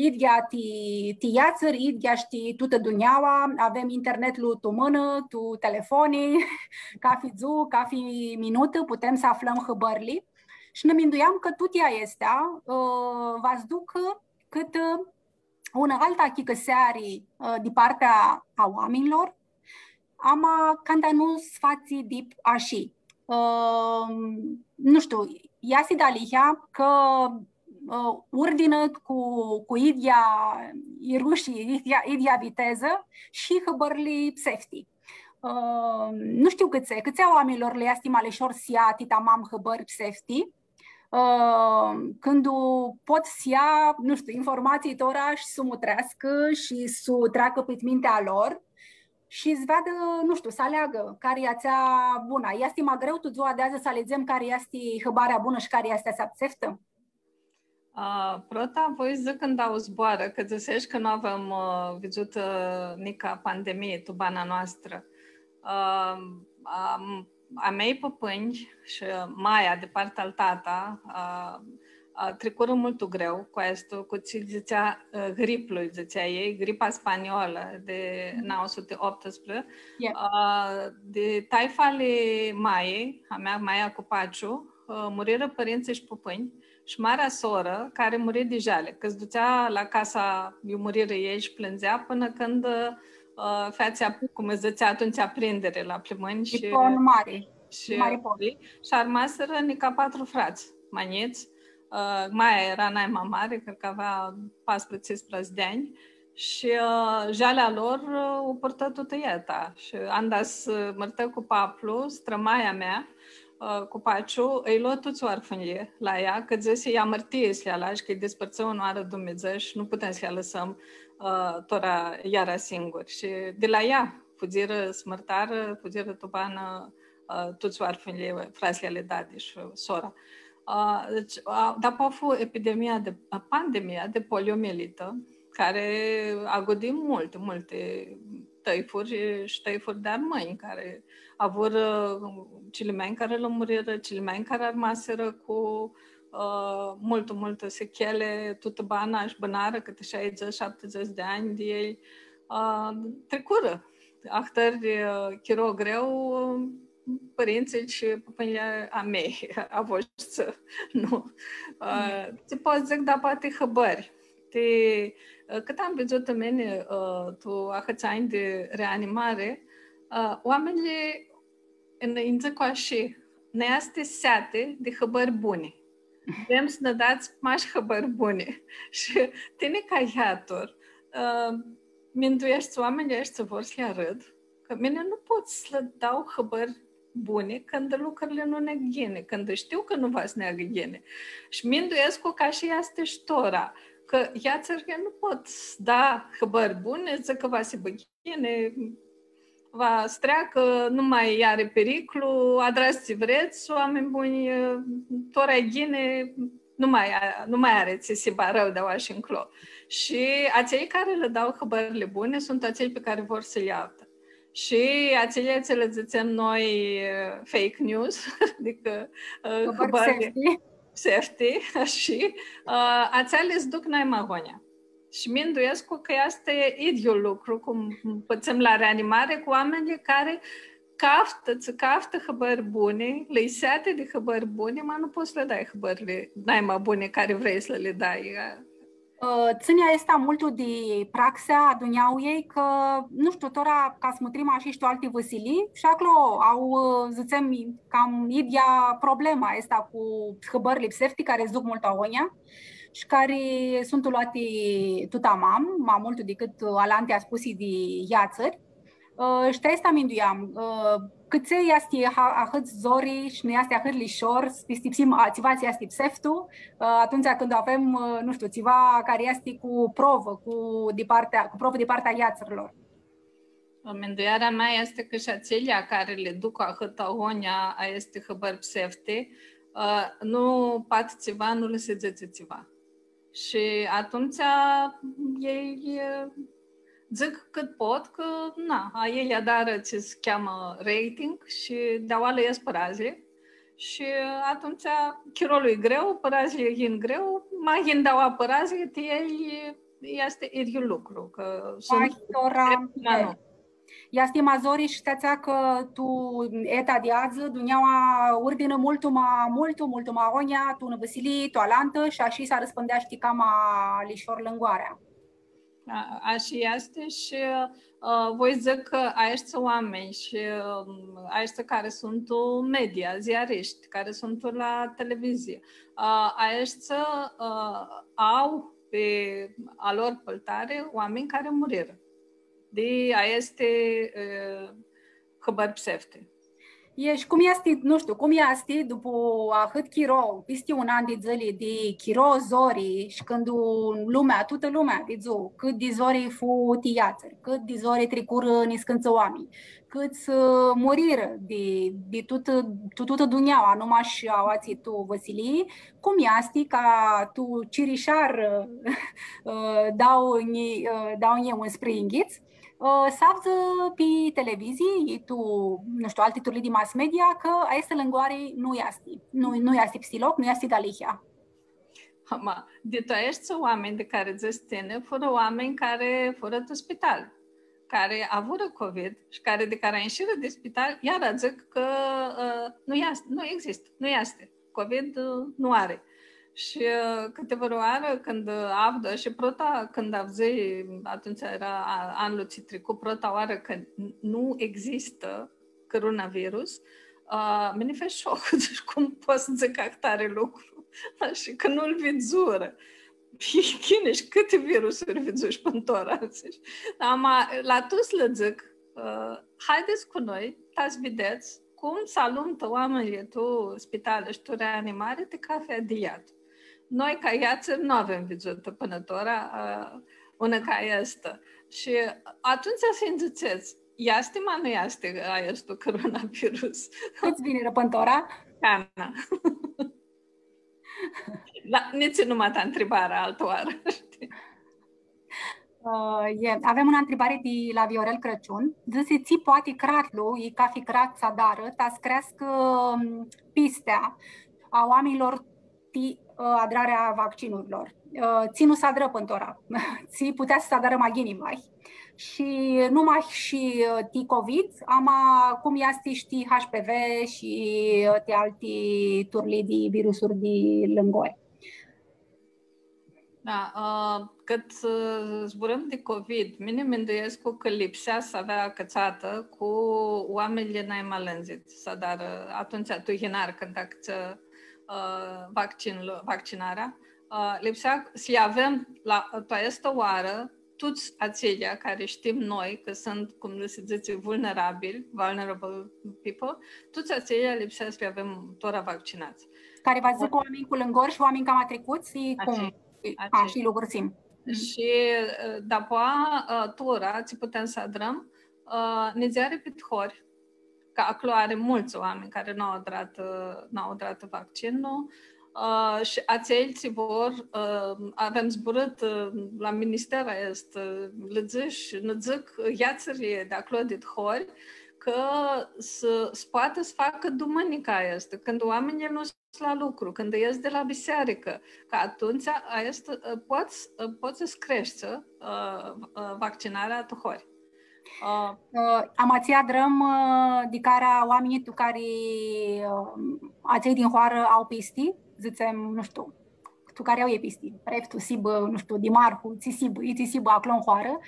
idyea ti, ti yeatsãri, idyea shi ti tutã dunjaua, avem internetlu tu mãnã, tu telefoni, cafi dzuã, cafi minutã, putem s-aflãm hãbãrli. Shi nã minduiam cã tuti aesti, ã, va s-ducã cãtã, ã, unã altã achicãseari, ã, di partea a oaminjlor, ama canda nu s-fatsi dip ashi. Ã, nu shtiu, easti dealihea cã, ã, urdinã cu, cu idyea irushi, idyea, idyea vitezã shi hãbãrli psefti. Ã, nu shtiu cãtse, cãtse a oaminjlor lã easti ma lishor s-ia ti tamam hãbãri psefti, ã, cãndu pot s-ia, nu shtiu, informatsii tora shi s-u mutreascã shi s-u treacã prit mintea lor shi s-veadã, nu shtiu, s-aleagã cari easti atsea bunã. Easti ma greu tu dzua di adzã s-alidzem cari easti hãbarea bunã shi cari easti atsea pseftã? A, prota, voi s-dzãc cãndu u zboarã, cã dzãsesh cã nu avem, ã, vidzutã, ã, nica pandemii tu bana noastrã. Ã, am, a mei pãpãnj shi maia di partea al tata, ã, ã, tricurã multu greu cu aestu, cu tsi dzãtsea, ã, griplu, dzãtsea elj, gripa spaniolã di nauã suti optsprezece. Ã, di taifa ali maiei, a mea, maia Cupaciu, ã, murirã pãrintsãlj shi pãpãnj, shi marea sorã, cari muri di jali, cã s-dutsea la casa iu murirã elj shi plãndzea pãnã cãndu, ã, featsea, cum s-dzãtsea atumtsea, prindiri la plimãnj shi, shi armasirã nica patru frats ma njits. Ã, maia eara nai ma mari, cred cã avea paisprezece, tsisprezece di anj. Shi, ã, jalea lor, ã, u purtã tutã eta. Shi anda s-mãrtã cu paplu, strãmaia mea, ã, Cupaciu, ãlj lo tuts oarfãnjlji la ea, cã dzãsi, e amãrtii s-lj-alash, cã-lj dispãrtsã unãoarã Dumnidzã shi nu putem s-lj-alãsãm, ã, tora iara singuri. Shi di la ea fudzirã, s-mãrtarã, fudzirã tu banã, ã, tuts oarfãnjlji, fratslji ali dadi shi sora. Ã, deci, ã, dapoaia fu epidemia di, ã, pandemia di poliomielitã, cari agudi multi, multi tãifuri shi tãifuri di armãnj, cari avurã cilimeanj cari lã murirã, cilimeanj cari armasirã cu, ã, multu, multu secheli, tutã bana shi bãnarã cãti shaidzãts, shaptidzãts di anj di elj, ã, tricurã ahtãri, ã, chiro greu, pãrintsãlj shi pãpãnjlji a mei, a voshtsã, nu. Ã, tsi pot s-dzãc, da, poati hãbãri. Ti, ã, cãt am vidzutã mini, ã, tu ahãts anj di reanimari, ã, oaminjlji nj-dzãc ashi, nã easti seati di hãbãri buni. Vrem s-nã dats mash hãbãri buni. Shi tini ca yeatur, ã, mindueshti, oaminjlji aeshti vor s-lji arãd, cã mini nu pot s-lã dau hãbãri buni cãndu lucrili nu neg ghini, cãndu shtiu cã nu va s-neagã ghini. Shi minduescu cã ashi easti shi tora, cã yeatsãrli nu pot s-da hãbãri buni, dzãc cã va s-hibã ghini, va s-treacã, nu ma ari piriclu, adrats tsi vrets, oaminj bunj, tora e ghini, nu ma, nu ma ari tsi s-hibã arãu di aoa shi nclo. Shi atselj cari lã dau hãbãrli buni suntu atselj pi cari vor s-lji autã. Shi atselj tsi lã dzãtsem noi, ã, fake news, adicã, ã, hãbãri psefti, shi, ã, atseali s-duc nai ma agonja. Shi minduescu cã easti idyiul lucru, cum pãtsãm la reanimari, cu oaminjlji cari caftã, tsã caftã hãbãri buni, lã-i seati di hãbãri buni, ma nu pots s-lã dai hãbãrli nai ma buni cari vrei s-lã li dai. Ã, tsãni aestã multu di praxea a dunjauãljei, cã, nu shtiu, tora ca s-mutrim ashi shi tu alti vãsilii, shi aclo au, ã, dzãtsem, cam idyea problema aestã cu hãbãrli psefti cari s-duc multu agonja shi cari suntu loati tut amam, ma multu dicãt alanti aspusi di yeatsãri. Ã, shi ti aestã minduiam, ã, cãtse easti ha-, ahãt zori shi nã easti ahãt lishor s-pistipsim, a, tsiva tsi easti pseftu, ã, atumtsea cãndu avem, ã, nu shtiu, tsiva cari easti cu provã, cu, di partea, cu provã di partea a yeatsãrlor. Minduearea mea easti cã shi atselj cari li duc ahãt agonja aesti hãbãri psefti, ã, nu pot tsiva, nu lã si dzãtsi tsiva. Shi atumtsea elj, ã, dzãc cãt pot cã, na, a elj adarã tsi s-cheamã rating shi di aoa lã es pãradzlji. Shi atumtsea chirolu-i greu, pãradzlji yin greu, ma yin di aoa pãradzlji, ti elj easti idyiul lucru, cã suntu... Easti ma zori shi ti atsea cã tu eta di adzã, dunjaua urdinã multu ma, multu, multu ma agonja, tu unã vãsilii, tu alantã, shi ashi s-arãspãndeashti cama lishor lãngoarea. A, ashi easti shi, ã, voi dzãc cã aeshti oaminj shi, ãm, aeshti cari suntu media, ziarishti, cari suntu la televizii, ã, aeshti, ã, au pi a lor pãltari oaminj cari murirã di aesti, ã, hãbãri psefti. E, shi cum easti, nu shtiu, cum easti, dupu ahãt chiro, pisti un an di dzãli di chiro zori, shi cãndu lumea, tutã lumea vidzu cãt di zori fu ti yeatsãri, cãt di zori tricurã niscãntsã oaminj, cãts, ã, murirã di, di tutã, tu tutã dunjaua, nu mash aoatsi tu vãsilii, cum easti ca tu cirishar, ã, dau nji-, ã, dau nji un springhits, Ã, s-avdzã pi televizii, i tu, nu shtiu, alti turlii di mass media, cã aestã lãngoari nu easti, nu, nu easti psiloc, nu easti dealihea. Ama, di tu aeshti oaminj di cari dzãts tini, furã oaminj cari furã tu spital, cari avurã covid shi cari di cari inshirã di spital, iara dzãc cã, ã, nu easti, nu existã, nu easti. Covid, ã, nu ari. Shi, ã, cãtivãrãoarã cãndu, ã, avdu, shi prota cãndu avdzãi, atumtsea eara a-, anlu tsi tricu, prota oarã cã n-, nu existã coronavirus, ã, mini feci shoc, dzãc, cum pot s-dzãc ahtari lucru? Shi cã nu-l vidzurã. Ghini, shi cãti virusuri vidzushi pãn tora, dzãc. Ama, la tuts lã dzãc, ã, haidets cu noi, ta s-videts cum s-alumtã oaminjlji tu spitali shi tu reanimari ti cathi di iatu. Noi, ca iatsi, nu avem vidzutã pãnã tora, ã, unã ca aestã. Shi atumtsea s-nji dzãtsets, easti, ma nu easti aestu coronavirus? Cãts vinirã pãn tora? Cana. Da, nitsi nu ma ta ntribarã altã oarã, shtii? Ã, e, avem unã ntribari di la Viorel Crãciun. Dzãsi, tsi poati cratlu, i cathi crat s-adarã, ta s-creascã, ãm, pistea a oaminjlor ti, ã, adrarea vaccinurilor. Ã, tsi nu s-adrã pãn tora. Tsi putea s-adarã ma ghini, vahi. Shi nu mash shi, ã, ti covid, ama cum easti shi ti H P V shi, ã, ti alti turlii di virusuri di lãngori. Da, ã, cãt, ã, zburãm di covid, mini minduescu cã lipsea s-avea acãtsatã cu oaminjlji nai ma lãndzits, s-adarã, ã, atumtsea tu yinar, cãndu acãtsã, ã, vaccinlu-, vaccinarea, ã, lipsea s-lji avem la, tu aestã oarã, tuts atselj cari shtim noi cã suntu, cum s-dzãtsi, vulnerabili, vulnerable people, tuts atselj lipsea s-lji avem tora vaccinats. Cari va s-dzãcã oaminj cu lãngori shi oaminj cama tricuts, i cum? Atselj. A, atselj. Shi lucrurã. Mhm. Shi, ã, dapoa, ã, tora, tsi putem s-adrãm, ã, nidzeari pit hori, cã aclo ari multsã oaminj cari nu au adratã, ã, nu au adratã vaccinlu, ã, shi atselj tsi vor, ã, avem zburãtã, ã, la minister aestã, ã, lã dzãsh, nã dzãc, ã, iatslji di aclo dit hori, cã s-, s-poatã s-facã dumãnica aestã, cãndu oaminjlji nu s-la lucru, cãndu es di la bisearicã, cã atumtsea aestã, ã, pots, ã, pots s-creshti, ã, ã, vaccinarea tu hori. Ã, ã, ama tsi adrãm, ã, di cara oaminjlji tu cari, ã, atselj din hoarã au pisti, dzãtsem, nu shtiu, tu cari au elj pisti, preftul s-hibã, nu shtiu, dimarhul, tsi s-hibã, tsi s-hibã aclo tu hoarã.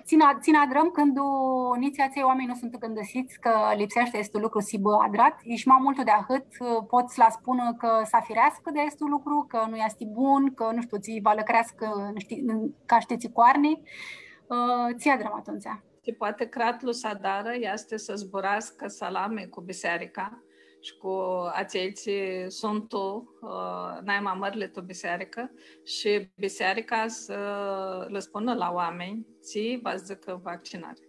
Tsi nã, tsi nã adrãm cãndu nitsi atselj oaminj nu suntu gãndãsits cã lipseashti aestu lucru s-hibã adrat, i shi ma multu di ahãt, ã, pot s-lã spunã cã s-afireascã di aestu lucru, cã nu easti bun, cã, nu shtiu, tsi va lã creascã, nu shtiu, ca shtii tsi coarni. Ã, tsi adrãm atumtsea? Tsi poati cratlu s-adarã easti s-zburascã salami cu bisearica shi cu atselj tsi suntu, ã, nai ma mãrli tu bisearicã shi bisearica s-lã spunã la oaminj tsi va dzãcã vaccinarea.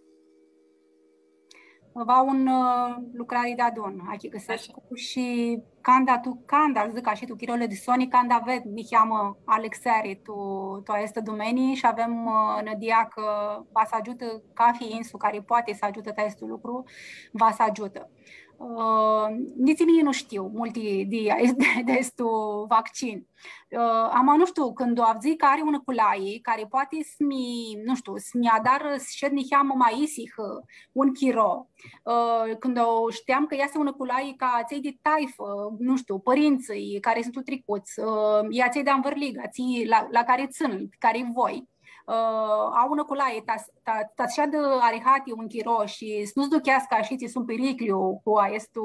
Va un, ã, lucrari deadun, achicãsescu. Ashi. Shi canda tu, canda, dzãc ashi, tu chirolu di soni, canda ved niheamã alãxeari tu, tu aestã dumenii shi avem, ã, nãdia cã va s-agiutã cathi insu cari poati s-agiutã tu aestu lucru, va s-agiutã. Ã, nitsi mini nu shtiu multi di, di, di aestu vaccin. Ã, ama, nu shtiu, cãndu avdzãi cã ari unã culai cari poati s-mi, nu shtiu, s-mi adarã s-shed niheamã ma isihã un chiro, ã, cãndu shteam cã easti unã culai ca atselj di taifã, nu shtiu, pãrintsãlj cari suntu tricuts, ã, i atselj di anvãrliga, atselj la, la cari tsãn, cari voi. Ã, au unã culai, ta, ta, ta s-shadã arihati un chiro shi s-nu s-ducheascã ashitsi s-un piriclju cu aestu,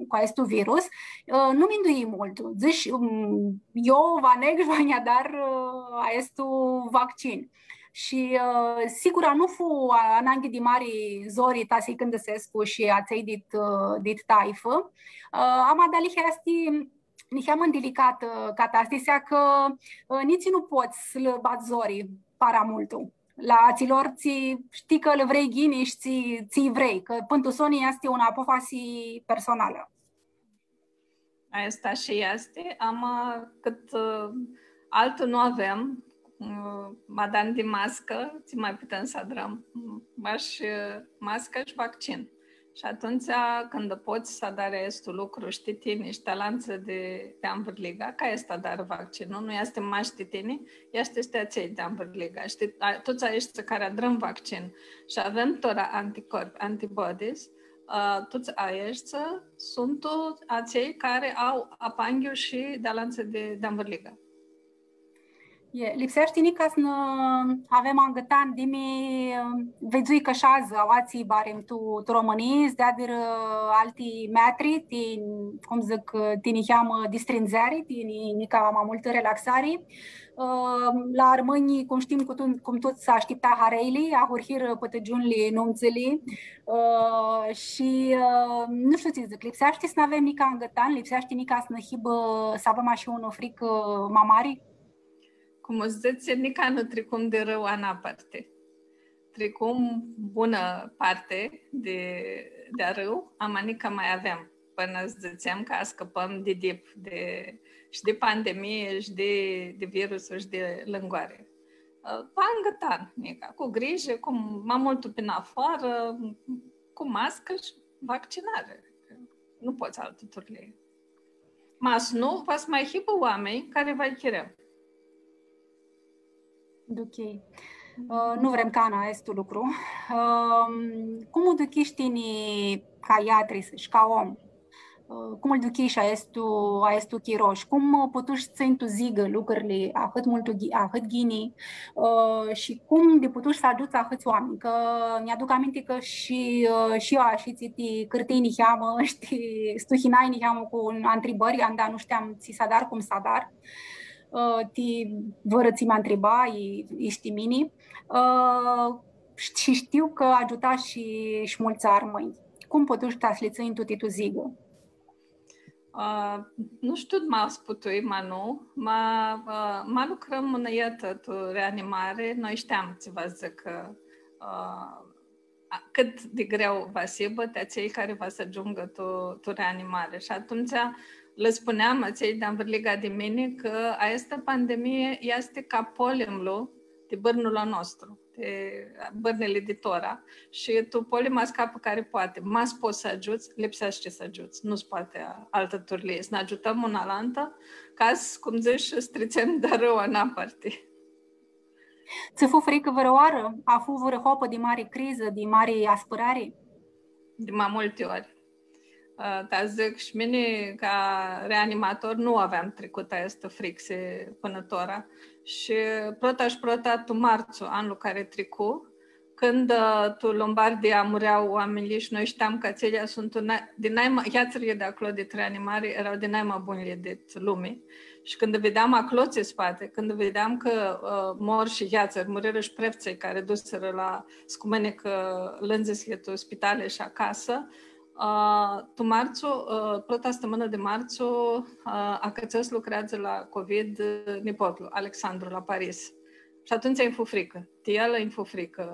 cu aestu virus, ã, nu minduii multu. Dzãsh, ãm, eu va neg shi va nj-adar, ã, aestu vaccin. Shi, ã, sigura, nu fu a-, ananghi di mari zori ta s-lji cãndãsescu shi atselj dit, ã, dit taifã. Ã, ama dealihea easti niheamã delicatã catastisea, cã, ã, nitsi nu pots s-lã badz zori para multu la atsilor tsi shtii cã lã vrei ghini shi tsi, tsi vrei, cã pãn tu soni easti unã apofasi personalã. Aestã shi easti, ama cãt, ã, altã nu avem, mm, ma dan di mascã, tsi ma putem s-adrãm? Mm, mash, eh, mascã shi vaccin. Shi atumtsea, cãndu pots s-adari aestu lucru shi ti tini shi ti alantsã di, di anvãrliga, cã aestã adarã vaccinlu, nu easti mash ti tini, easti shi ti atselj di anvãrliga. Shi ti, a, tuts aeshti cari adrãm vaccin shi avem tora anticorpi, antibodies, a, tuts aeshti suntu atselj cari au apanghiu shi di alantsã di, di anvãrliga. E, lipseashti nica s-nã avem angãtan, dimi, vidzui cã sh-adzã aoatsi barim tu, tu Romãnii, s-deadirã alti metri, ti, cum dzãc, ti niheamã distrindzeri, ti ni-, nica ma multã relaxari. Ã, la armãnj, cum shtim, cu tu-, cum tuts ashtipta harãili, ahurhirã pãtãgiunli, numtsãli, ã, shi, ã, nu shtiu tsi dzãc, lipseashti s-nã avem nica angãtan, lipseashti nica s-nã hibã, s-avem ashi unã fricã ma mari? Cum s-dzãtsi, nica nu tricum di arãu anaparti. Tricum bunã parti di, di arãu, ama nica ma avem pãnã s-dzãtsem cã ascãpãm di dip, di, shi di pandemii, shi di, di virusul, shi di lãngoari. Ã, angãtan, nica, cu grijã, cu ma multu pinafoarã, cu mascã shi vaccinari. Nu pots altã turlii. Ma s-nu, va s-ma hibã oaminj cari va chirem. Ok. Ã, nu vrem cana aestu lucru. Ã, cum u duchish tini ca iatris shi ca om? Ã, cum lu duchish aestu, aestu chiro? Shi cum, ã, putush s-tsãnj tu zigã lucrili ahãt multu ghi-, ahãt ghini? Ã, shi cum di putush s-agiuts ahãts oaminj? Cã nj-aduc aminti cã shi, ã, shi eu ashitsi ti cãrtãi niheamã, shtii, stuhinai niheamã cu antribãri, anda nu shteam tsi s-adar, cum s-adar. Ã, ti vãrã tsi mi ntriba, i, i shtii mini. Ã, shi shtiu cã agiutash shi, shi multsã armãnj. Cum putush ta s-li tsãnj tuti tu zigã? Ã, nu shtiu ma s-putui, ma nu, ma, ã, ma lucrãm unã etã tu reanimari, noi shteam tsi va dzãcã, ã, a, cãt di greu va s-hibã ti atselj cari va s-agiungã tu, tu reanimari. Shi atumtsea lã spuneam atselj di anvãrliga di mini cã aestã pandemii easti ca polimlu ti bãrnul a nostru, ti bãrnili di tora. Shi tu polim ascapã cari poati. Ma s-pots s-agiuts, lipseashti s-agiuts. Nu s-poati altã turlii. S-nã agiutãm unã alantã, ca s-, cum dzãts, s-tritsem di arãu anaparti. Tsã fu fricã vãrãoarã? A fu vãrã hopã di mari crizã, di mari aspãrari? Di ma multi ori. Ã, ta dzãc, shi mini, ca reanimator, nu aveam tricutã aestã fricsi pãnã tora. Shi prota shi prota, tu martsu, anlu cari tricu, cãndu, ã, tu Lombardia murea oaminjlji shi noi shteam cã atselj suntu na-, di naima, yeatsãrli di aclo di reanimari eara di naima bunjlji dit lumi. Shi cãndu videam aclo tsi spati, cãndu videam cã, ã, mor shi yeatsãri, murirã shi preftsãlj cari dusirã la, s-cumãnicã lãndzitsli tu spitali shi acasã, ã, tu martsu, ã, prota stãmãnã di martsu, ã, acãtsã s-lucreadzã la covid, ã, nipotlu, Alexandru, la Paris. Shi atumtsea nj-fu fricã. Ti el nj-fu fricã.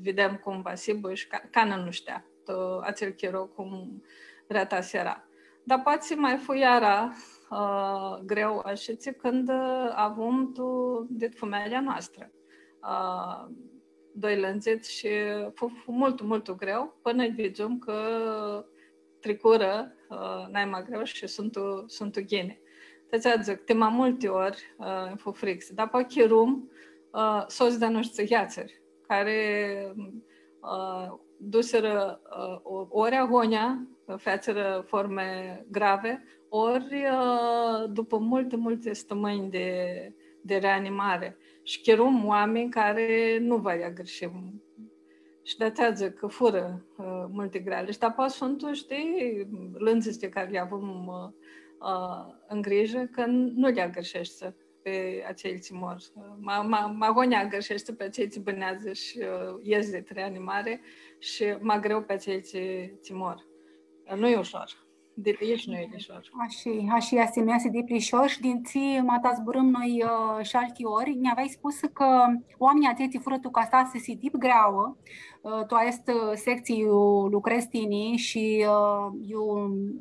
Videm cum va s-hibã shi ca, cana nu shtea. Tu atsel chiro cum rata s-eara. Dar poati ma fu iara, ã, greu, ashitsi, cãndu, ã, avum tu, dit fumealja noastrã, ã, doi lãndzits shi fu, fu multu, multu greu, pãnã vidzum cã tricurã, ã, naima greu shi suntu, suntu ghini. Ti atsea dzãc, ti ma multi ori, ã, fu fricsi. Dapoaia chirum, ã, sots di-a noshtsã yeatsãri, cari, ã, dusirã, ã, o-, ori agonja, featsirã forme grave, ori, ã, dupã multi, multi stãmãnj di, di reanimari. Shi chirum oaminj cari nu va lj-agãrshim. Shi di-atsea dzãc cã furã, ã, multi greali. Shi dapoaia suntu, shtii, lãndzitsi cari li avum, ã, ã, tu grijã, cã nu lj-agãrsheshti pi atselj tsi mor. Ma, ma, ma agonja agãrsheshti pi atselj tsi bãneadzã shi, ã, ies di reanimari shi ma greu pi atselj tsi, tsi mor. Nu-i ushor. Di, ish nu e lishor. Ashi, ashi easti, nu easti dip lishor shi di tsi ma ta zburãm noi, ã, shi alti ori, nj-aveai spusã cã oaminjlji atselj tsi furã tu catastasi dip greauã, ã, tu aestã, ã, sectsii iu lucredz tini shi, ã, iu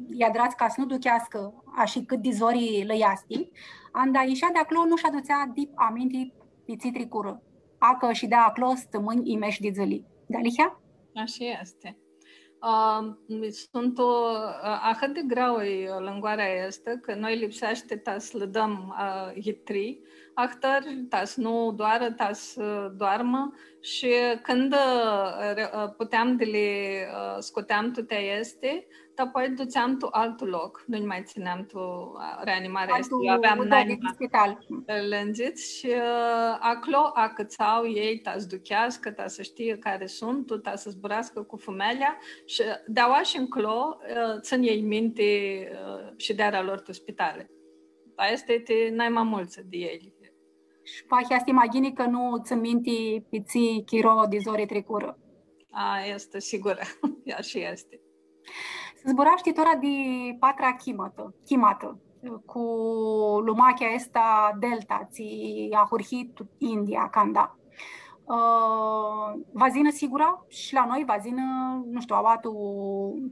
lj-adrats ca s-nu ducheascã ashi cãt di zori lã easti, anda ishea di aclo nu sh-adutsea dip aminti tsi tricurã. Acã shi di aclo stãmãnj i mesh di dzãli. Dealihea? Ashi easti. Ã, suntu, ã, ahãt di greauã lãngoarea aestã, cã noi lipseashti ta s-lã dãm, ã, yitrii, ahtãri, ta s-nu doarã, ta s-doarmã, shi cãndu, ã, re-, ã, puteam di li, ã, scuteam tuti aesti, ta apoi dutseam tu altu loc, nu nj-ma tsineam tu, ã, reanimari, aestã, eu aveam naima lãndzits shi, ã, aclo acãtsau elj ta s-ducheascã, ta s-shtii cari suntu, ta s-zburascã cu fumealja shi di aoa shi nclo, ã, tsãn elj minti, ã, shidearea lor tu spitali. Aestã easti naima multsã di elj. Shi poati easti ma ghini cã nu tsãn minti pi tsi chiro di zori tricurã. A, easti sigurã. Ashi easti. S-zburashti tora di patra chimatã, chimatã, cu lumachea aestã Delta, tsi ahurhi tu India, canda. Ã, va s-yinã sigura shi la noi, va s-yinã, nu shtiu, aua tu,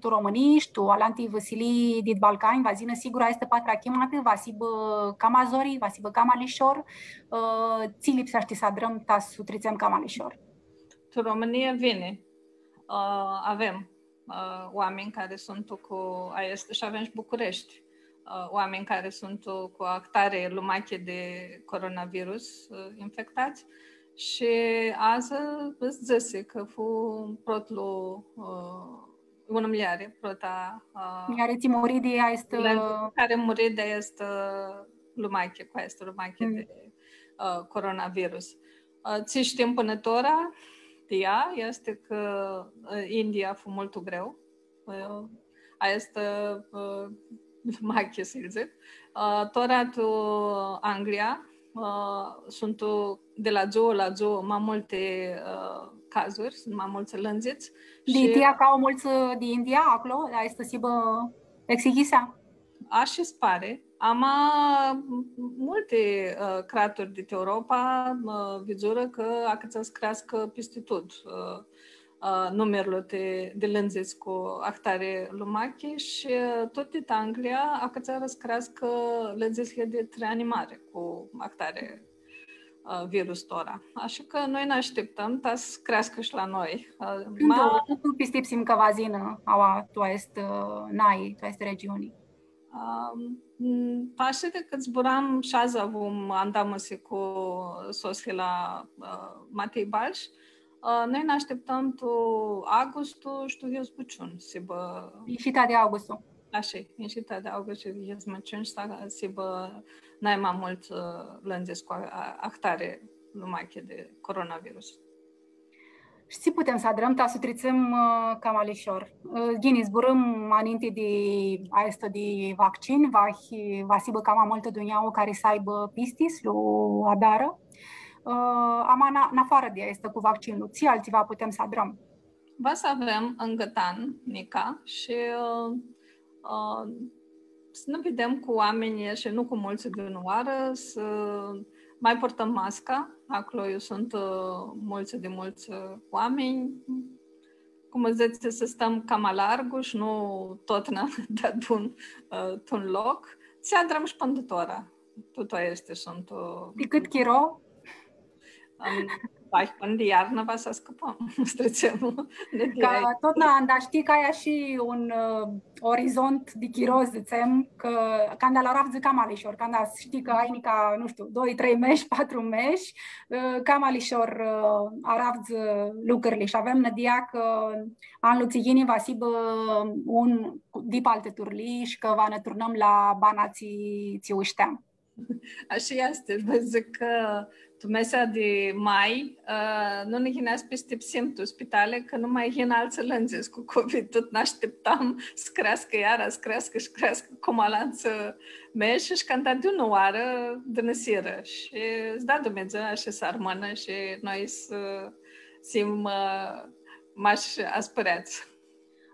tu Romãnii, shi tu alanti vãsilii dit Balcani, va s-yinã sigura aestã patra chimatã, va s-hibã cama zori, va s-hibã cama lishor, ã, tsi lipseashti s-adrãm ta s-u tritsem cama lishor? Tu Romãnia vini. Ã, avem, ã, oaminj cari suntu cu aestã, shi avem shi Bucureshti, ã, oaminj cari suntu cu ahtari lumachi di coronavirus, ã, infectats. Shi adzã s-dzãsi cã fu protlu, ã, unã muljari, prota, ã, muljari tsi muri di aestã, cari muri di aestã lumachi, cu aestã lumachi di, ã, coronavirus. Ã, tsi shtim pãnã tora di ea easti cã, ã, India fu multu greu. Ã, aestã, ã, machi s-dzãc. Ã, tora tu Anglia, ã, suntu di la dzuã la dzuã ma multi, ã, cazuri, suntu ma multsã lãndzits. Di shi ti aclo multsã di India, aclo, aestã s-hibã exighisea? Ashi s-pari. Ama, m-, multi, ã, craturi dit Europa, ã, vidzurã cã acãtsã s-creascã pisti tut, ã, ã, numirlu di, di lãndzits cu ahtari lumachi shi, ã, tut dit Anglia acãtsarã s-creascã lãndzitli di reanimari cu ahtari, ã, virus tora. Ashi cã noi nã ashtiptãm ta s-creascã shi la noi. Ã, cãndu, ma- cãndu pistipsim cã va s-yinã aua tu aestã, ã, nai, tu aestã regiuni? Ã, m, ashi di cãt zburam shi adzã avum andamusi cu sosli la, ã, Matei Balsh. Ã, noi nã ashtiptãm tu augustu shi tu iesbuciun, s-hibã. Ishita di augustu. Ashi, ishita di augustu shi iesbuciun, s-hibã nai ma multsã, ã, lãndzits cu a-, a-, ahtari lumachi di coronavirus. Shi tsi putem s-adrãm ta s-u tritsem, ã, cama lishor? Ã, ghini, zburãm aninti di aestã di vaccin, va hi-, va s-hibã cama multã dunjaua cari s-aibã pisti s-lu adarã. Ã, ama na-, nafoarã di aestã cu vaccinlu, tsi altsiva putem s-adrãm? Va s-avem ngãtan, nica, shi, ã, ã, s-nã videm cu oaminjlji shi nu cu multsã di unã oarã, s-ma purtãm masca, aclo iu suntu, ã, multsã di multsã, ã, oaminj, cum s-dzãtsi, s-stãm cama largu shi nu totna deadun, ã, tu un loc. Tsi adrãm shi pãnã tora. Tuti aesti suntu, ã, di cãt chiro? Ãm, vai, pãnã di iarnã va s-ascãpãm, s-tritsem. Ca totna, anda shtii cã ai shi un, ã, orizont di chiro, dzãtsem, cã canda lu aravdzi cama lishor, canda shtii cã ai nica, nu shtiu, doi, trei mesh, patru mesh, ã, cama lishor, ã, aravdzi lucrili shi avem nãdia cã anlu tsi yini va s-hibã un dip altã turlii shi cã va nã turnãm la bana tsi, tsi u shteam. Ashi easti, va dzãc cã tu mesea di mai, ã, nu nã yinea s-pistipsim tu spitali, cã nu ma yin altsã lãndzits cu covid, tut nã ashtiptam s-creascã iara, s-creascã shi creascã, cum alantsã mesh, shi canda di unã oarã dãnãsirã. Shi s-da Dumnidzã, ashi s-armãnã shi noi s-, s-him, ã, mash aspãreats.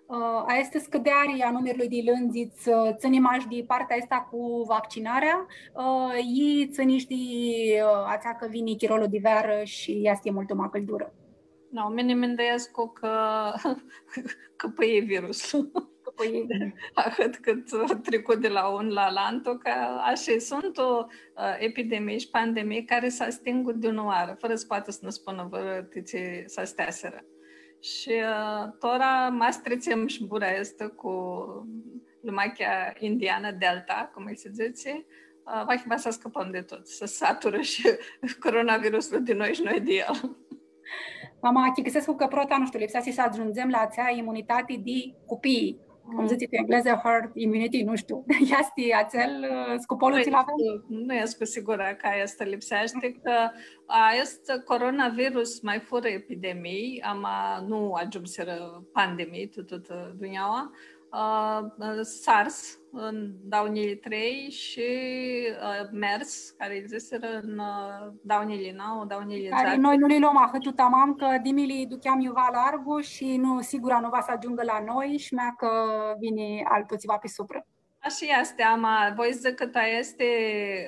Ã, aestã scãdeari a numirlui di lãndzits, ã, tsãni mash di partea aestã cu vaccinarea, ã, i tsãni shi di, ã, atsea cã vini chirolu di vearã shi easti multu ma cãldurã. No, mini minduescu cã, cã pãi viruslu. Cã Pãi, ahãt cãt tricu di la un la alantu, cã ashi suntu, ã, epidemii shi pandemii cari s-astingu di unã oarã, fãrã s-poatã s-nã spunã vãrã ti tsi s-asteasirã. Shi, ã, tora ma s-tritsem shi bura aestã cu lumachea indianã Delta, cum lji si dzãtsi, ã, va, va s-ascãpãm di tut, s-saturã shi coronaviruslu di noi shi noi di el. Ama, achicãsescu cã prota, nu shtiu, lipseashti s-agiundzem la atsea imunitati di cupii, cum dzãtsi tu englezã, herd immunity, nu shtiu. Easti atsel, ã, scupolu tsi-l avem? Nu, nu escu sigurã cã aestã lipseashti, cã aestu coronavirus ma furã epidemii, ama nu agiumsirã pandemii, tu tutã dunjaua. Ã, SARS, tu dauã njilji trei shi, ã, MERS, cari lji dzãsirã tu, ã, dauã njilji nauã, dauã njilji dzatsi. Cari noi nu li loam ahãtu tamam, cã dimi li ducheam iuva largu shi nu, sigura nu va s-agiungã la noi shi mea cã vini altu tsiva pi suprã. Ashi easti, ama voi s-dzãc cã tu aesti,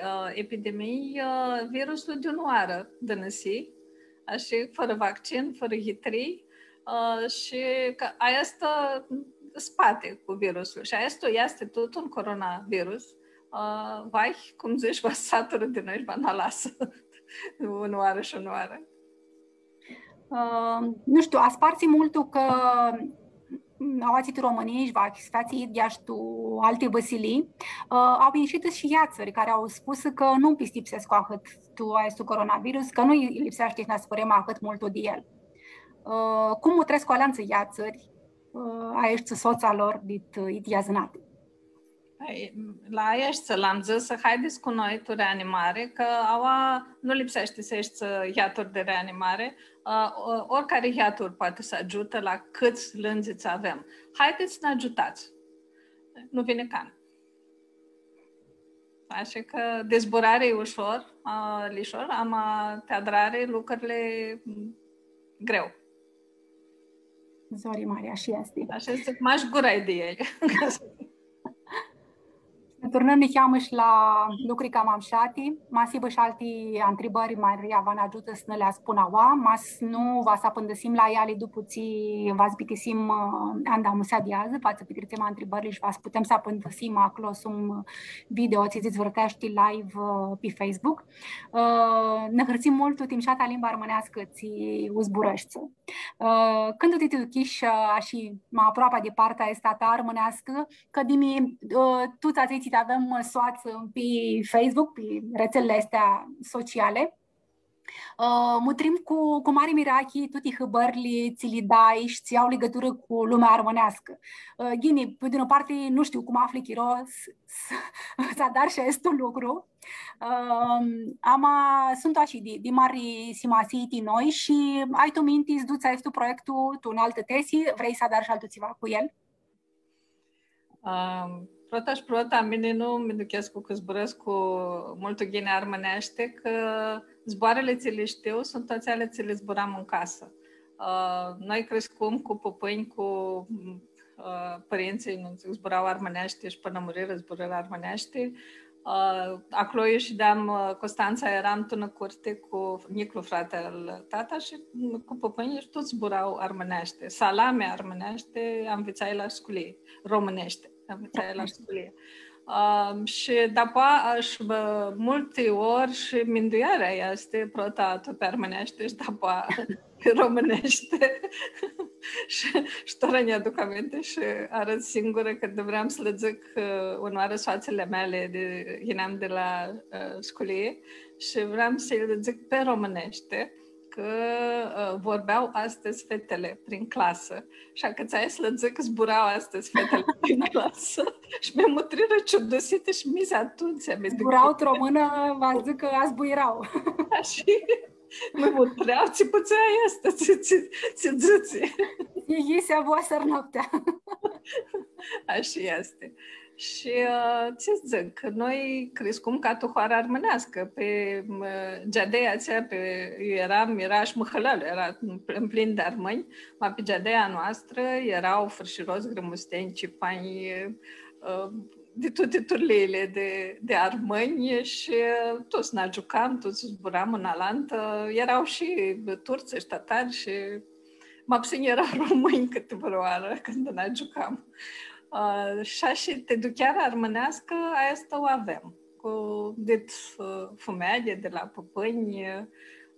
ã, epidemii, ã, viruslu di unã oarã dãnãsi, ashi, fãrã vaccin, fãrã yitrii, ã, shi cã aestã s-poati cu viruslu. Shi aestu easti tut un coronavirus. Ã, vahi, cum dzãts, va s-saturã di noi shi va nã alasã unã oarã shi unã oarã. Ã, nu shtiu, aspartsi multu cã, mm, aoatsi tu Romãnii shi va s-featsi idyea shi tu alti vãsilii, ã, au inshitã shi yeatsãri cari au spusã cã nu pistipsescu ahãt tu aestu coronavirus, cã nu lipseashti s-nã asprãm ahãt multu di el. Ã, cum mutrescu alantsã yeatsãri, ã, aeshti sots a lor dit, ã, idyea zãnati? Ai, la aeshti lã-am dzãsã, haidets cu noi tu reanimari, cã aua nu lipseashti s-eshti, ã, yeatur di reanimari, ã, o-, oricari yeatur poati s-agiutã la cãts lãndzits avem. Haidets s-nã agiutats. Nu vini can. Ashi cã di zburari e ushor, ã, lishor, ama ti adrari lucrili, m, greu. Zori mari, ashi easti. Ashi easti, mash gura e di elj. Nã turnãm niheamã shi la lucri cama mshati, ma s-hibã shi alti ntribãri, Maria va nã agiutã s-nã li spunã aua, ma s-nu va s-apãndãsim la eali dupu tsi va s-bitisim, ã, andamusea di adzã, va s-pitritsem ntribãrli shi va s-putem s-apãndãsim aclo sum video tsi s-dizvãrteashti live, ã, pi Facebook. Ã, nã hãrsim multu ti mshata limba armãneascã tsi u zburãshti. Ã, cãndu ti, ti duchish, ã, ashi, ma aproapea di partea aestã ta armãneascã, cã dimi, ã, tuts atselj tsi avem, ã, soatsã pi Facebook, pi retselili aesti sociali, ã, mutrim cu, cu mari mirachi tuti hãbãrli tsi li dai shi tsi au ligãturã cu lumea armãneascã. Ã, ghini, pi di unã parti, nu shtiu cum afli chiro s-, s-, s-adari shi aestu lucru. Ã, ama suntu ashi di, di mari simasii ti noi shi ai tu minti s-duts aestu proiectu tu unã altã tesi, vrei s-adari shi altu tsiva cu el? Ãm, prota shi prota, mini nu mi duchescu cã zburãscu multu ghini armãneashti, cã zboarãli tsi li shtiu suntu atseali tsi li zburam tu casã. Ã, noi criscum cu pãpãnj, cu, ã, pãrintsãlj, nu, zburau armãneashti shi pãnã murirã zburãrã armãneashti. Ã, aclo eu shideam, ã, Constantsa, eram tu nã curti cu njiclu frati al tata shi, m, cu pãpãnjlji shi tuts zburau armãneashti. Salami armãneashti, anvitsai la sculii, romãneashti, anvitsai la sculii. Ã, shi dapoa, ã, shi, bã, multi ori shi minduearea easti prota tu pi armãneashti shi dapoa pi romãneashti. Shi, shi tora nj-aduc aminti shi arãd singurã cãndu vream s-lã dzãc, ã, unãoarã soatsãli a meali di, yineam di la, ã, sculii shi vream s-lã dzãc pi romãneashti, cã, ã, vorbea astãdz fetele prin clasã. Shi acãtsai s-lã dzãc, zburau astãdz fetele prin clasã. Shi mi mutrirã ciudusiti shi mi s-, atumtsea mi duc. Zburau tu romãnã, va dzãc cã azbuirau. Ashi. Mi mutreau, tsi pãtsea aestã, tsi, tsi, tsi dzãtsi. Tsi yisi a voastrã noaptea. Ashi easti. Shi, ã, tsi dzãc, noi criscum ca tu hoarã armãneascã, pi, m, geadeia atsea, pi, eu eram, era shi mãhãlãlu, era în plin di armãnj, ma pi geadeia a noastrã erau fãrshirots, grãmustenj, cipanj, ã, di tuti turliili di, di armãnj shi tuts nã giucam, tuts zburam unã alantã. Erau shi turtsã shi tatari shi ma putsãnj era romãnj cãti vãrãoarã cãndu nã giucam. Ã, shi ashi ti duchearea armãneascã, aestã u avem. Cu, dit, ã, fumealji, di la pãpãnj,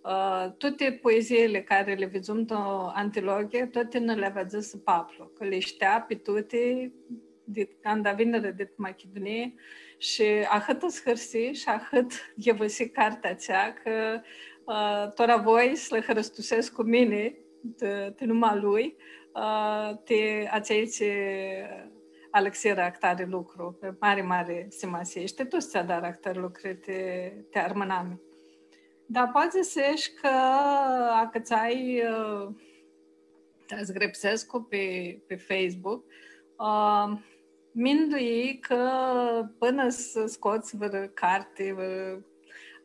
ã, tuti poeziili cari li vidzum tu antilogie, tuti nã li avea dzãsã paplu, cã li shtea pi tuti, dit, canda vinirã dit Machidunii, shi ahãt s-hãrsi shi ahãt ghivãsi cartea atsea, cã, ã, tora voi s-lã hãristusescu cu mini, ti, ti numa lui, ã, ti atselj tsi alãxirã ahtari lucru, pi mari, mari simasii. Shi ti tuts tsi adarã ahtari lucri ti, ti armãnami. Dar poati s-dzãts cã acãtsai, ã, ta s-grãpsescu pi, pi Facebook, ã, mindui cã pãnã s-scots vãrã carti, vãrã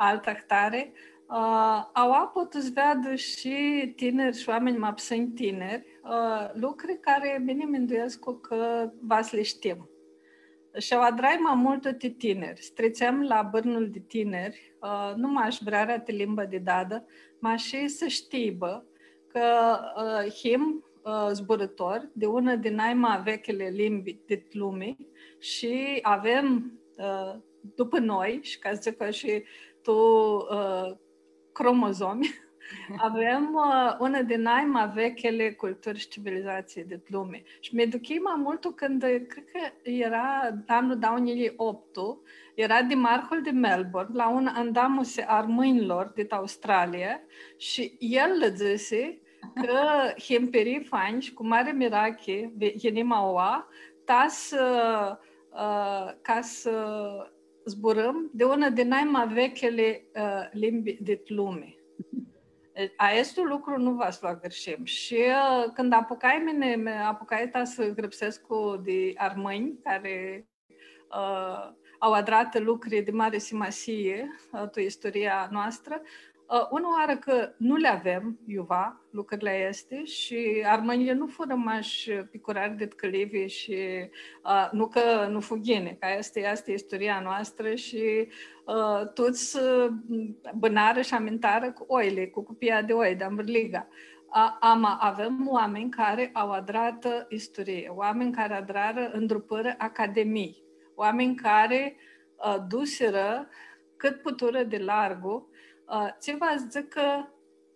altã ahtari, ã, aua pot s-veadã shi tiniri shi oaminj ma psãnj tiniri, ã, lucri cari mini minduescu cã va s-li shtim. Shi u adrai ma multu ti tiniri. S-tritsem la bãrnul di tiniri, ã, nu mash vrearea ti limba di dadã, ma shi s-shtibã cã, ã, him, ã, zburãtori di unã di nai ma vechili limbi dit lumi shi avem, ã, dupã noi, shi ca s-dzãc ashi, tu, ã, cromozomi, avem, ã, unã di nai ma vechili culturi shi civilizatsii dit lumi. Shi mi duchii ma multu cãndu, cred cã eara anlu dauã njilji optu, eara dimarhul di Melbourne la unã andamusi a armãnjlor dit Australia shi el lã dzãsi cã him pirifanj shi cu mari mirachi vi-, yinim aua, ta s-, ã, ca s-zburãm di unã di nai ma vechili, ã, limbi dit lumi. E, aestu lucru nu va s-lu agãrshim. Shi, ã, cãndu apucai mini, mi apucai ta s-grãpsescu di armãnj cari, ã, au adratã lucri di mari simasii, ã, tu isturia noastrã, ã, unã oarã cã nu li avem iuva, lucrili aesti, shi armãnjlji nu furã mash picurari dit cãlivi shi, ã, nu cã nu fu ghini, cã aestã easti isturia noastrã shi, ã, tuts, ã, bãnarã shi amintarã cu oili, cu cupia di oi, di anvãrliga. A, ama avem oaminj cari au adratã isturii, oaminj cari adrarã, ndrupãrã academii, oaminj cari, ã, dusirã cãt puturã di largu, ã, tsi va s-dzãcã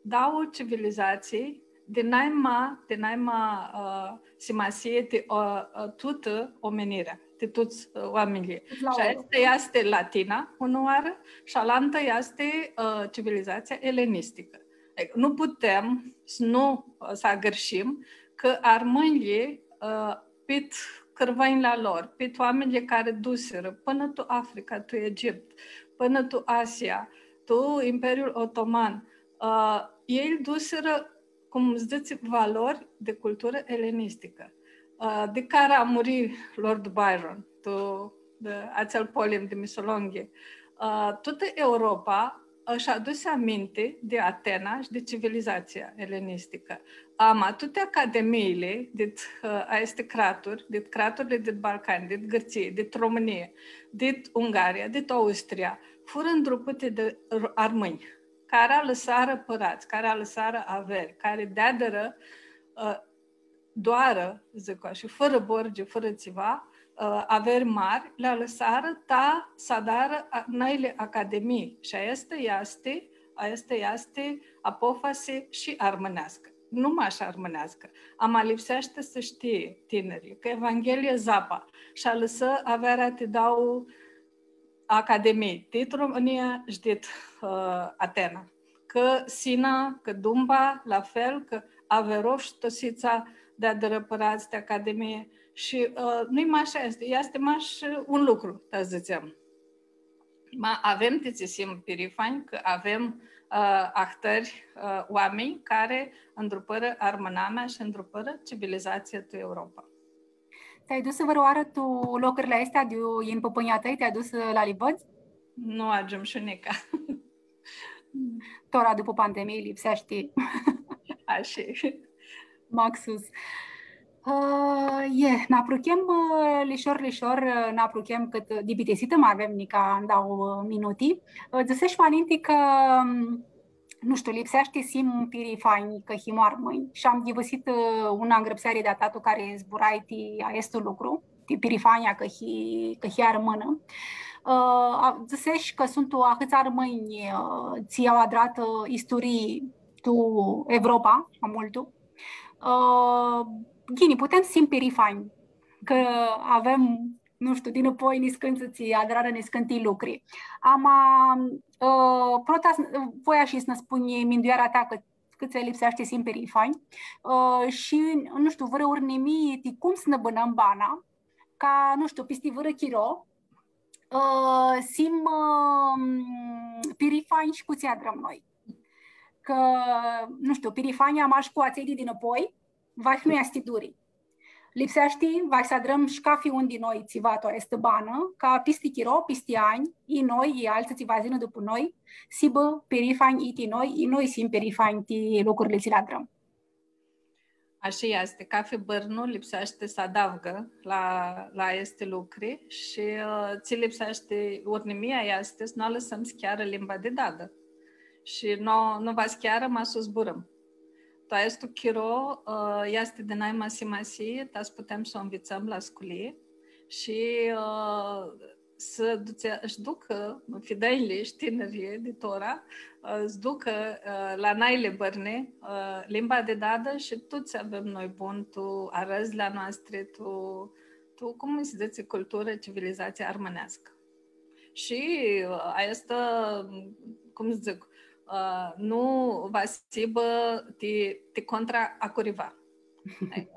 dauã civilizatsii di nai ma, di nai ma, ã, simasii ti, ã, ã, tutã omenirea, ti tuts, ã, oaminjlji. Shi aestã easti latina, unã oarã, shi alantã easti, ã, civilizatsia elenisticã. E, nu putem s-nu, ã, s-agãrshim cã armãnjlji, ã, pit cãrvãnjlji a lor, pit oaminjlji cari dusirã pãnã tu Africa, tu Egipt, pãnã tu Asia, tu Imperiul Otoman, ã, elj dusirã, cum s-dzãtsi, valori di culturã elenisticã, ã, di cara muri Lord Byron, tu, di atsel polim di Missolonghi. Ã, tutã Europa, ã, sh-adusi aminti di Atena shi di civilizatsia elenisticã. Ama, tuti academiili dit, ã, aesti craturi, dit craturli dit Balcani, dit Gãrtsii, dit Romãnii, dit Ungaria, dit Austria, furã ndrupãti di r-, armãnj, cari alãsarã pãradz, cari alãsarã averi, cari deadirã, ã, doarã, dzãc ashi, fãrã borgi, fãrã tsiva, ã, averi mari, li alãsarã ta s-adarã a-, noili academii. Shi aestã easti, aestã easti apofasi shi armãneascã. Nu mash armãneascã. Ama lipseashti s-shtii tinirlji, cã Evanghelie Zapa sh-alãsã avearea ti dauã academii, dit Romãnia shi dit, ã, Atena. Cã Sina, cã Dumba, la fel, cã Averov shi Tositsa deadirã pãradz ti academii. Shi, ã, nu-i mash aestã, easti mash un lucru, ta s-dzãtsem. Ma avem ti tsi s-him pirifanj, cã avem, ã, ahtãri, ã, oaminj cari ndrupãrã armãnamea shi ndrupãrã civilizatsia tu Europa. Ti-ai dusã vãrãoarã tu locurli aesti di yin pãpãnjlji a tãi? Ti-ai dusã la Libãdz? Nu agiumshu nica. Tora dupã pandemii lipseashti. Ashi. Maxus. Ã, e, n-apruchem, ã, lishor, lishor, ã, n-apruchem cãt, ã, di bitisitã, ma avem nica dauã, ã, minuti. Ã, dzãseshi ma ninti cã, ãm, nu shtiu, lipseashti s-him pirifanj cã him armãnj. Shi am ghivãsitã, ã, unã ngrãpseari di-a ta tu cari zburai ti aestu lucru. ti pirifania cã hii, cã hii armãnã. Ã, a, dzãsesh cã suntu ahãts armãnj, ã, tsi au adratã, ã, isturii tu Evropa, ma multu. Ã, ghini, putem s-him pirifanj cã avem, nu shtiu, dinãpoi niscãntsã tsi adrarã niscãnti lucri. Ama, ã, prota, s-, voi ashi s-nã spunj mindueara ta cã cãtse lipseashti s-him pirifanj, ã, shi, nu shtiu, vãrã urnimii ti cum s-nã bãnãm bana, ca, nu shtiu, pisti vãrã chiro, ã, s-him, ã, pirifanj shi cu tsi adrãm noi. Cã, nu shtiu, pirifania mash cu atselj di dinãpoi, vahi nu easti duri. Lipseashti, va s-adrãm shi cafi un di noi tsiva tu aestã banã, ca pisti chiro, pisti anj, i noi, i altsã tsi va s-yinã dupu noi, s-hibã pirifanj i ti noi, i noi s-him pirifanj ti lucrurli tsi li adrãm. Ashi easti, cafi bãrnu lipseashti s-adavgã la, la aesti lucri shi, ã, tsi lipseashti, urnimia easti s-nu alãsãm s-chearã limba di dadã. Shi nu, nu va s-chearã ma s-u zburãm. Tu aestu chiro, ã, easti di naima simasii, ta s-putem s-u nvitsãm la sculii shi, ã, s-duce-, s-ducã fidãnjlji shi tinirlji di tora, ã, s-ducã, ã, la naili bãrni, ã, limba di dadã shi tuts avem noi bun tu arãdzli a noastri, tu, tu, cum s-dzãtsi, culturã, civilizatsii armãneascã. Shi, ã, aestã, cum s-dzãc, ã, nu va s-hibã ti, ti contra a cuiva.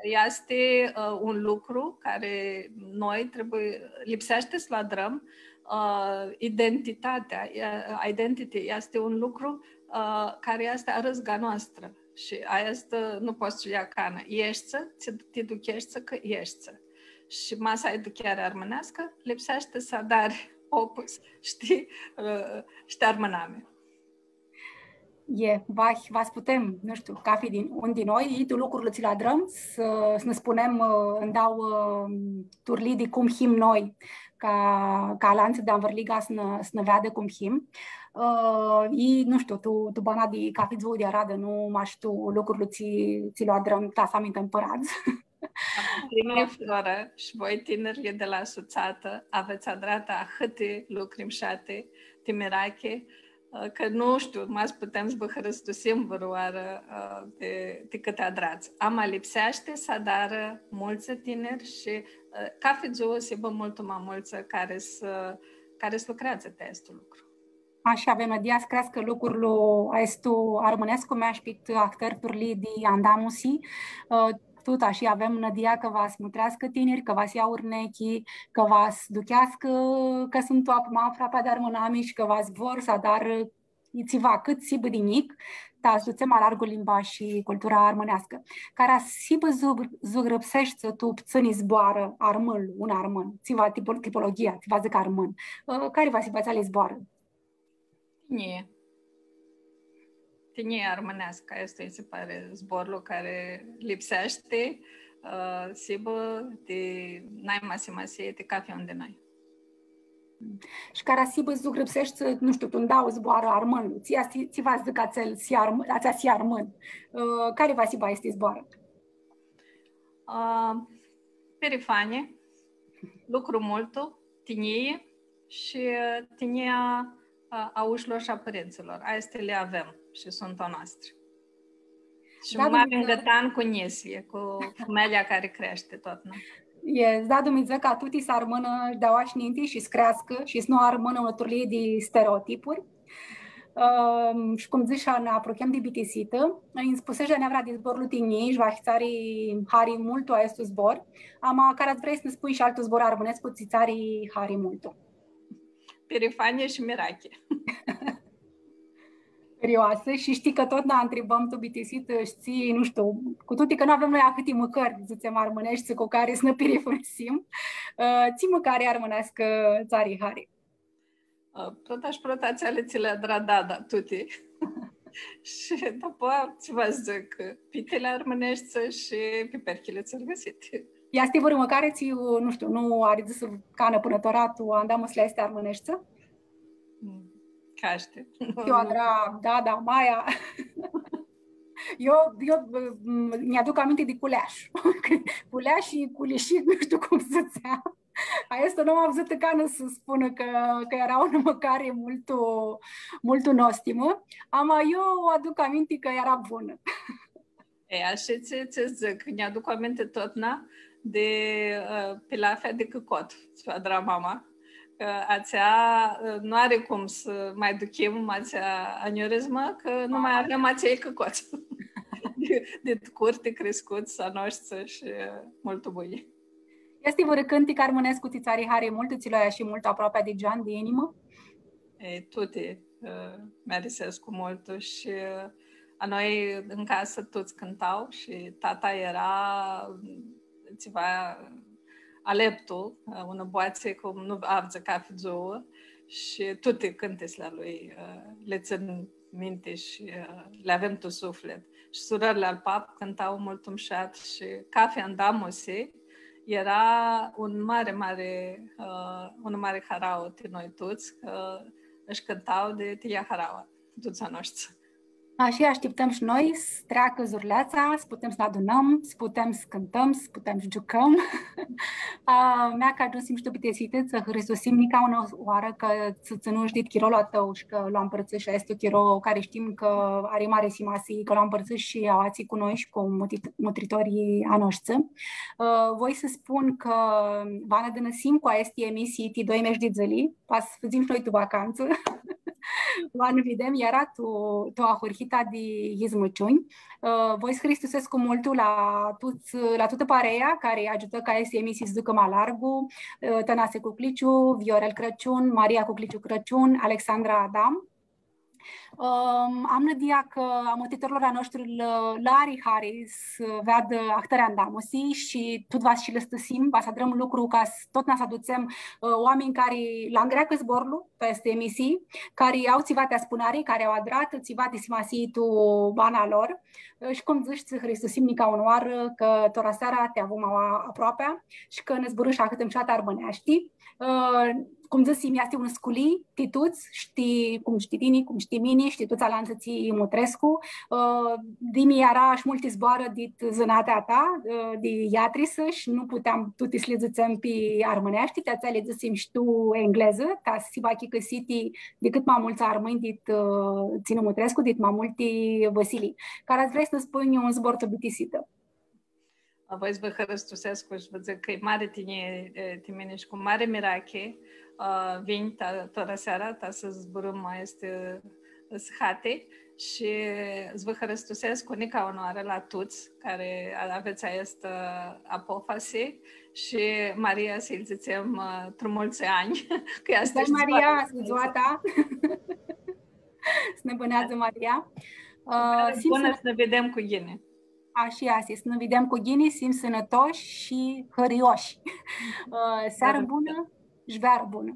Easti, ã, un lucru cari noi trebuie, lipseashti s-lu adrãm, ã, identitatea, ea, identity easti un lucru, ã, cari easti arãzga noastrã. Shi aestã nu pots s-u ljai canã. Eshti, ti, ti ducheshti cã eshti. Shi ma s-ai ducheari armãneascã, lipseashti s-adari opus, shtii, ã, shtii, armãnami. E, va, va s-putem, nu shtiu, cafi di, un di noi, i tu lucrurli tsi li adrãm, s-, s-nã spunem, ã, ndauã, ã, turlii di cum him noi, ca, ca alantsã di anvãrliga s-nã, s-nã veadã cum him. Ã, i, nu shtiu, tu, tu bana di cafi dzuã di aradã, nu mash tu lucrurli tsi, tsi li adrãm, ta s-amintãm pãradz. Tini, Flora, shi voi tinirlji di la sutsatã, avets adratã ahãti lucri mshati, ti mirachi, cã nu shtiu, ma s-putem s-vã hãristusim vãrãoarã, ã, ti, ti cãti adrats. Ama lipseashti s-adarã multsã tiniri shi, ã, cafi dzuã s-hibã multu ma multsã cari s-, cari s-lucreadzã ti aestu lucru. Ashi avem nãdia s-creascã lucrul aestu armãnescu, ma shi pit ahtãri turlii di andamusi, ã, tut ashi avem nãdia cã va s-mutreascã tiniri, cã va s-ljea urnechi, cã va s-ducheascã cã suntu ap-, ma aproapea di armãnami shi cã va s-vor s-adarã tsiva, cãt s-hibã di njic, ta s-dutsem ma largu limba shi cultura armãneascã. Cara s-hibã zug-, zugrãpseshti tu ptsãni zboarã armãnlu, un armãn, tsiva tipo-, tipologia, tsiva dzãc armãn. Ã, cari va s-hibã atseali zboarã? Tinjii. Tinjii armãneascã, aestu nji si pari zborlu cari lipseashti, ã, s-hibã ti naima simasii ti cafi un di noi. Shi cara s-hibã zugrãpseshti, nu shtiu, tu ndauã zboarã armãnlu, tsi, tsi va dzãcã atsel si arm-, atsea si armãn, ã, cari va s-hibã aesti zboarã? Ã, pirifani, lucru multu, tinjii shi, ã, tinjia, ã, a ushlor shi a pãrintsãlor. Aesti li avem shi suntu a noastri. Shi da, mari Dumnidzã, ngãtan cu njitslji, cu fumealja cari creashti totna. E, da, Dumnidzã, ca tuti s-armãnã di aoa shi ninti shi s-creascã shi s-nu armãnã unã turlii di stereotipuri. Ãm, shi cum dzãsh, nã apruchem di bitisitã, nji spusesh di-aneavra di zborlu tinjii shi va tsã ari hari multu aestu zbor, ama cara vrei s-nã spunj shi altu zbor armãnescu, tsi tsã ari hari multu? Pirifanie shi mirachi. Serioasã, shi shtii cã totna ntribãm tu bitisitã, shtii, nu shtiu, cu tuti cã nu avem noi ahãti mãcãri, dzãtsem, armãneshti cu cari s-nã pirifanjim, ã, tsi mãcari armãneascã tsã ari hari? Ã, prota shi prota atseali tsi li adra dada, tuti. Shi dapoaia, tsi va dzãc, pitili armãneshti shi piperchili tsãrgãsiti. Easti vãrã mãcari tsi, nu shtiu, nu ari dzãsã canã pãnã tora tu andamusli aesti armãneshti? Mm, ca shtii. Tsi u adra dada, maia. Eu, eu, m-, nj-aduc aminti di culeash. Culeash shi culishi, nu shtiu cum s-dzãtsea. Aestã nu am avdzãtã canã s-spunã cã, cã eara unã mãcari multu, multu nostimã. Ama eu aduc aminti cã eara bunã. E, ashi tsi, tsi dzãc, nj-aduc aminti totna di, ã, pilafea di cãcot, tsi u adra mama. Cã atsea, ã, nu ari cum s-ma duchim atsea aneurizmã, cã nu ma avem atsei cãcots. Di, di curti criscuts a noshtsã shi, ã, multu buni. Easti vãrã cãntic armãnescu tsi tsã ari hari multu, tsi lu ai ashi multu aproapea di gean, di inimã? E, tuti, ã, mi arisescu multu shi, ã, a noi tu casã tuts cãnta shi tata eara, ã, tsiva aleptu, ã, unã boatsi cum nu avdzã cafi dzuã shi tuti cãntitsli a lui, ã, li tsãn minti shi, ã, li avem tu suflit. Shi surãrli al pap cãnta multu mushat shi cafi andamusi eara un mari, mari, ã, un mari harauã ti noi tuts, cã ãsh cãnta di ti ea harauã, tuts a noshtsã. Ashi ashtiptãm shi noi s-treacã zurleatsa, s-putem s-nã adunãm, s-putem s-cãntãm, s-putem s-giucãm. A, mea cã agiumsim shi tu bitisitã, tsã hãristusim nica unã oarã cã tsã tsãnush dit chirolu a tãu shi cã lu ampãrtsãsh aestu chiro cari shtim cã ari mari simasii, cã lu ampãrtsãsh shi aoatsi cu noi shi cu mutri-, mutritorlji a noshtsã. A, voi s-spun cã va nã dãnãsim cu aesti emisii ti doi mesh di dzãli, va s-fudzim shi noi tu vacantsã. Va nã videm iara tu, tu ahurhita di Yizmãciunj. Ã, voi s-hãristusescu multu la tuts, la tutã pareia cari agiutã ca aesti emisii s-ducã ma largu, ã, Tãnase Cucliciu, Viorel Crãciun, Maria Cucliciu Crãciun, Alexandra Adam. Ãm, am nãdia cã a mutritorlor a noshtri lã, lã ari hari s-veadã ahtãri andamusi shi tut va s-shi lãstãsim, va s-adrãm lucru ca s-, totna s-adutsem, ã, oaminj cari lã angreacã zborlu, pi aesti emisii, cari au tsiva ti spuneari, cari au adratã tsiva ti simasii tu bana lor. Shi cum dzãsh, tsã hãristusim nica unã oarã, cã tora seara ti avum aoa aproapea shi cã nã zburãsh ahãt mushat armãneashti. Ã, cum dzãsim, easti unã sculii ti tuts, shtii, cum shtii tini, cum shtii mini, shtii tuts alantsã tsi mutrescu. Ã, dimi eara shi multi zboarã dit zãnatea ta, ã, di iatrisã shi nu puteam tuti s-li dzãtsem pi armãneashti, ti atsea li dzãsim shi tu englezã, ta s-hibã achicãsiti di cãt ma multsã armãnj dit, ã, tsi nã mutrescu, dit ma multi vãsilii. Cara s-vrei s-nã spunj un zbor tu bitisitã? Voi s-vã hãristusescu shi vã dzãc cã e mari tinjii, e, ti mini shi cu mari mirachi, ã, vinj ta, tora seara, ta s-zburãm aesti sãhati shi s-vã hãristusescu nica unã oarã la tuts cari a-, avets aestã, ã, apofasi shi Maria s-lji dzãtsem, ã, tu multsã anj, cã easti shi Maria, dzua, dzua ta. S-nã bãneadzã, Maria. Ã, s-him bunã, s-nã videm cu ghini. Ashi easti, s-nã videm cu ghini, s-him sãnãtoshi shi hãrioshi. Ã, searã bunã shi vearã bunã.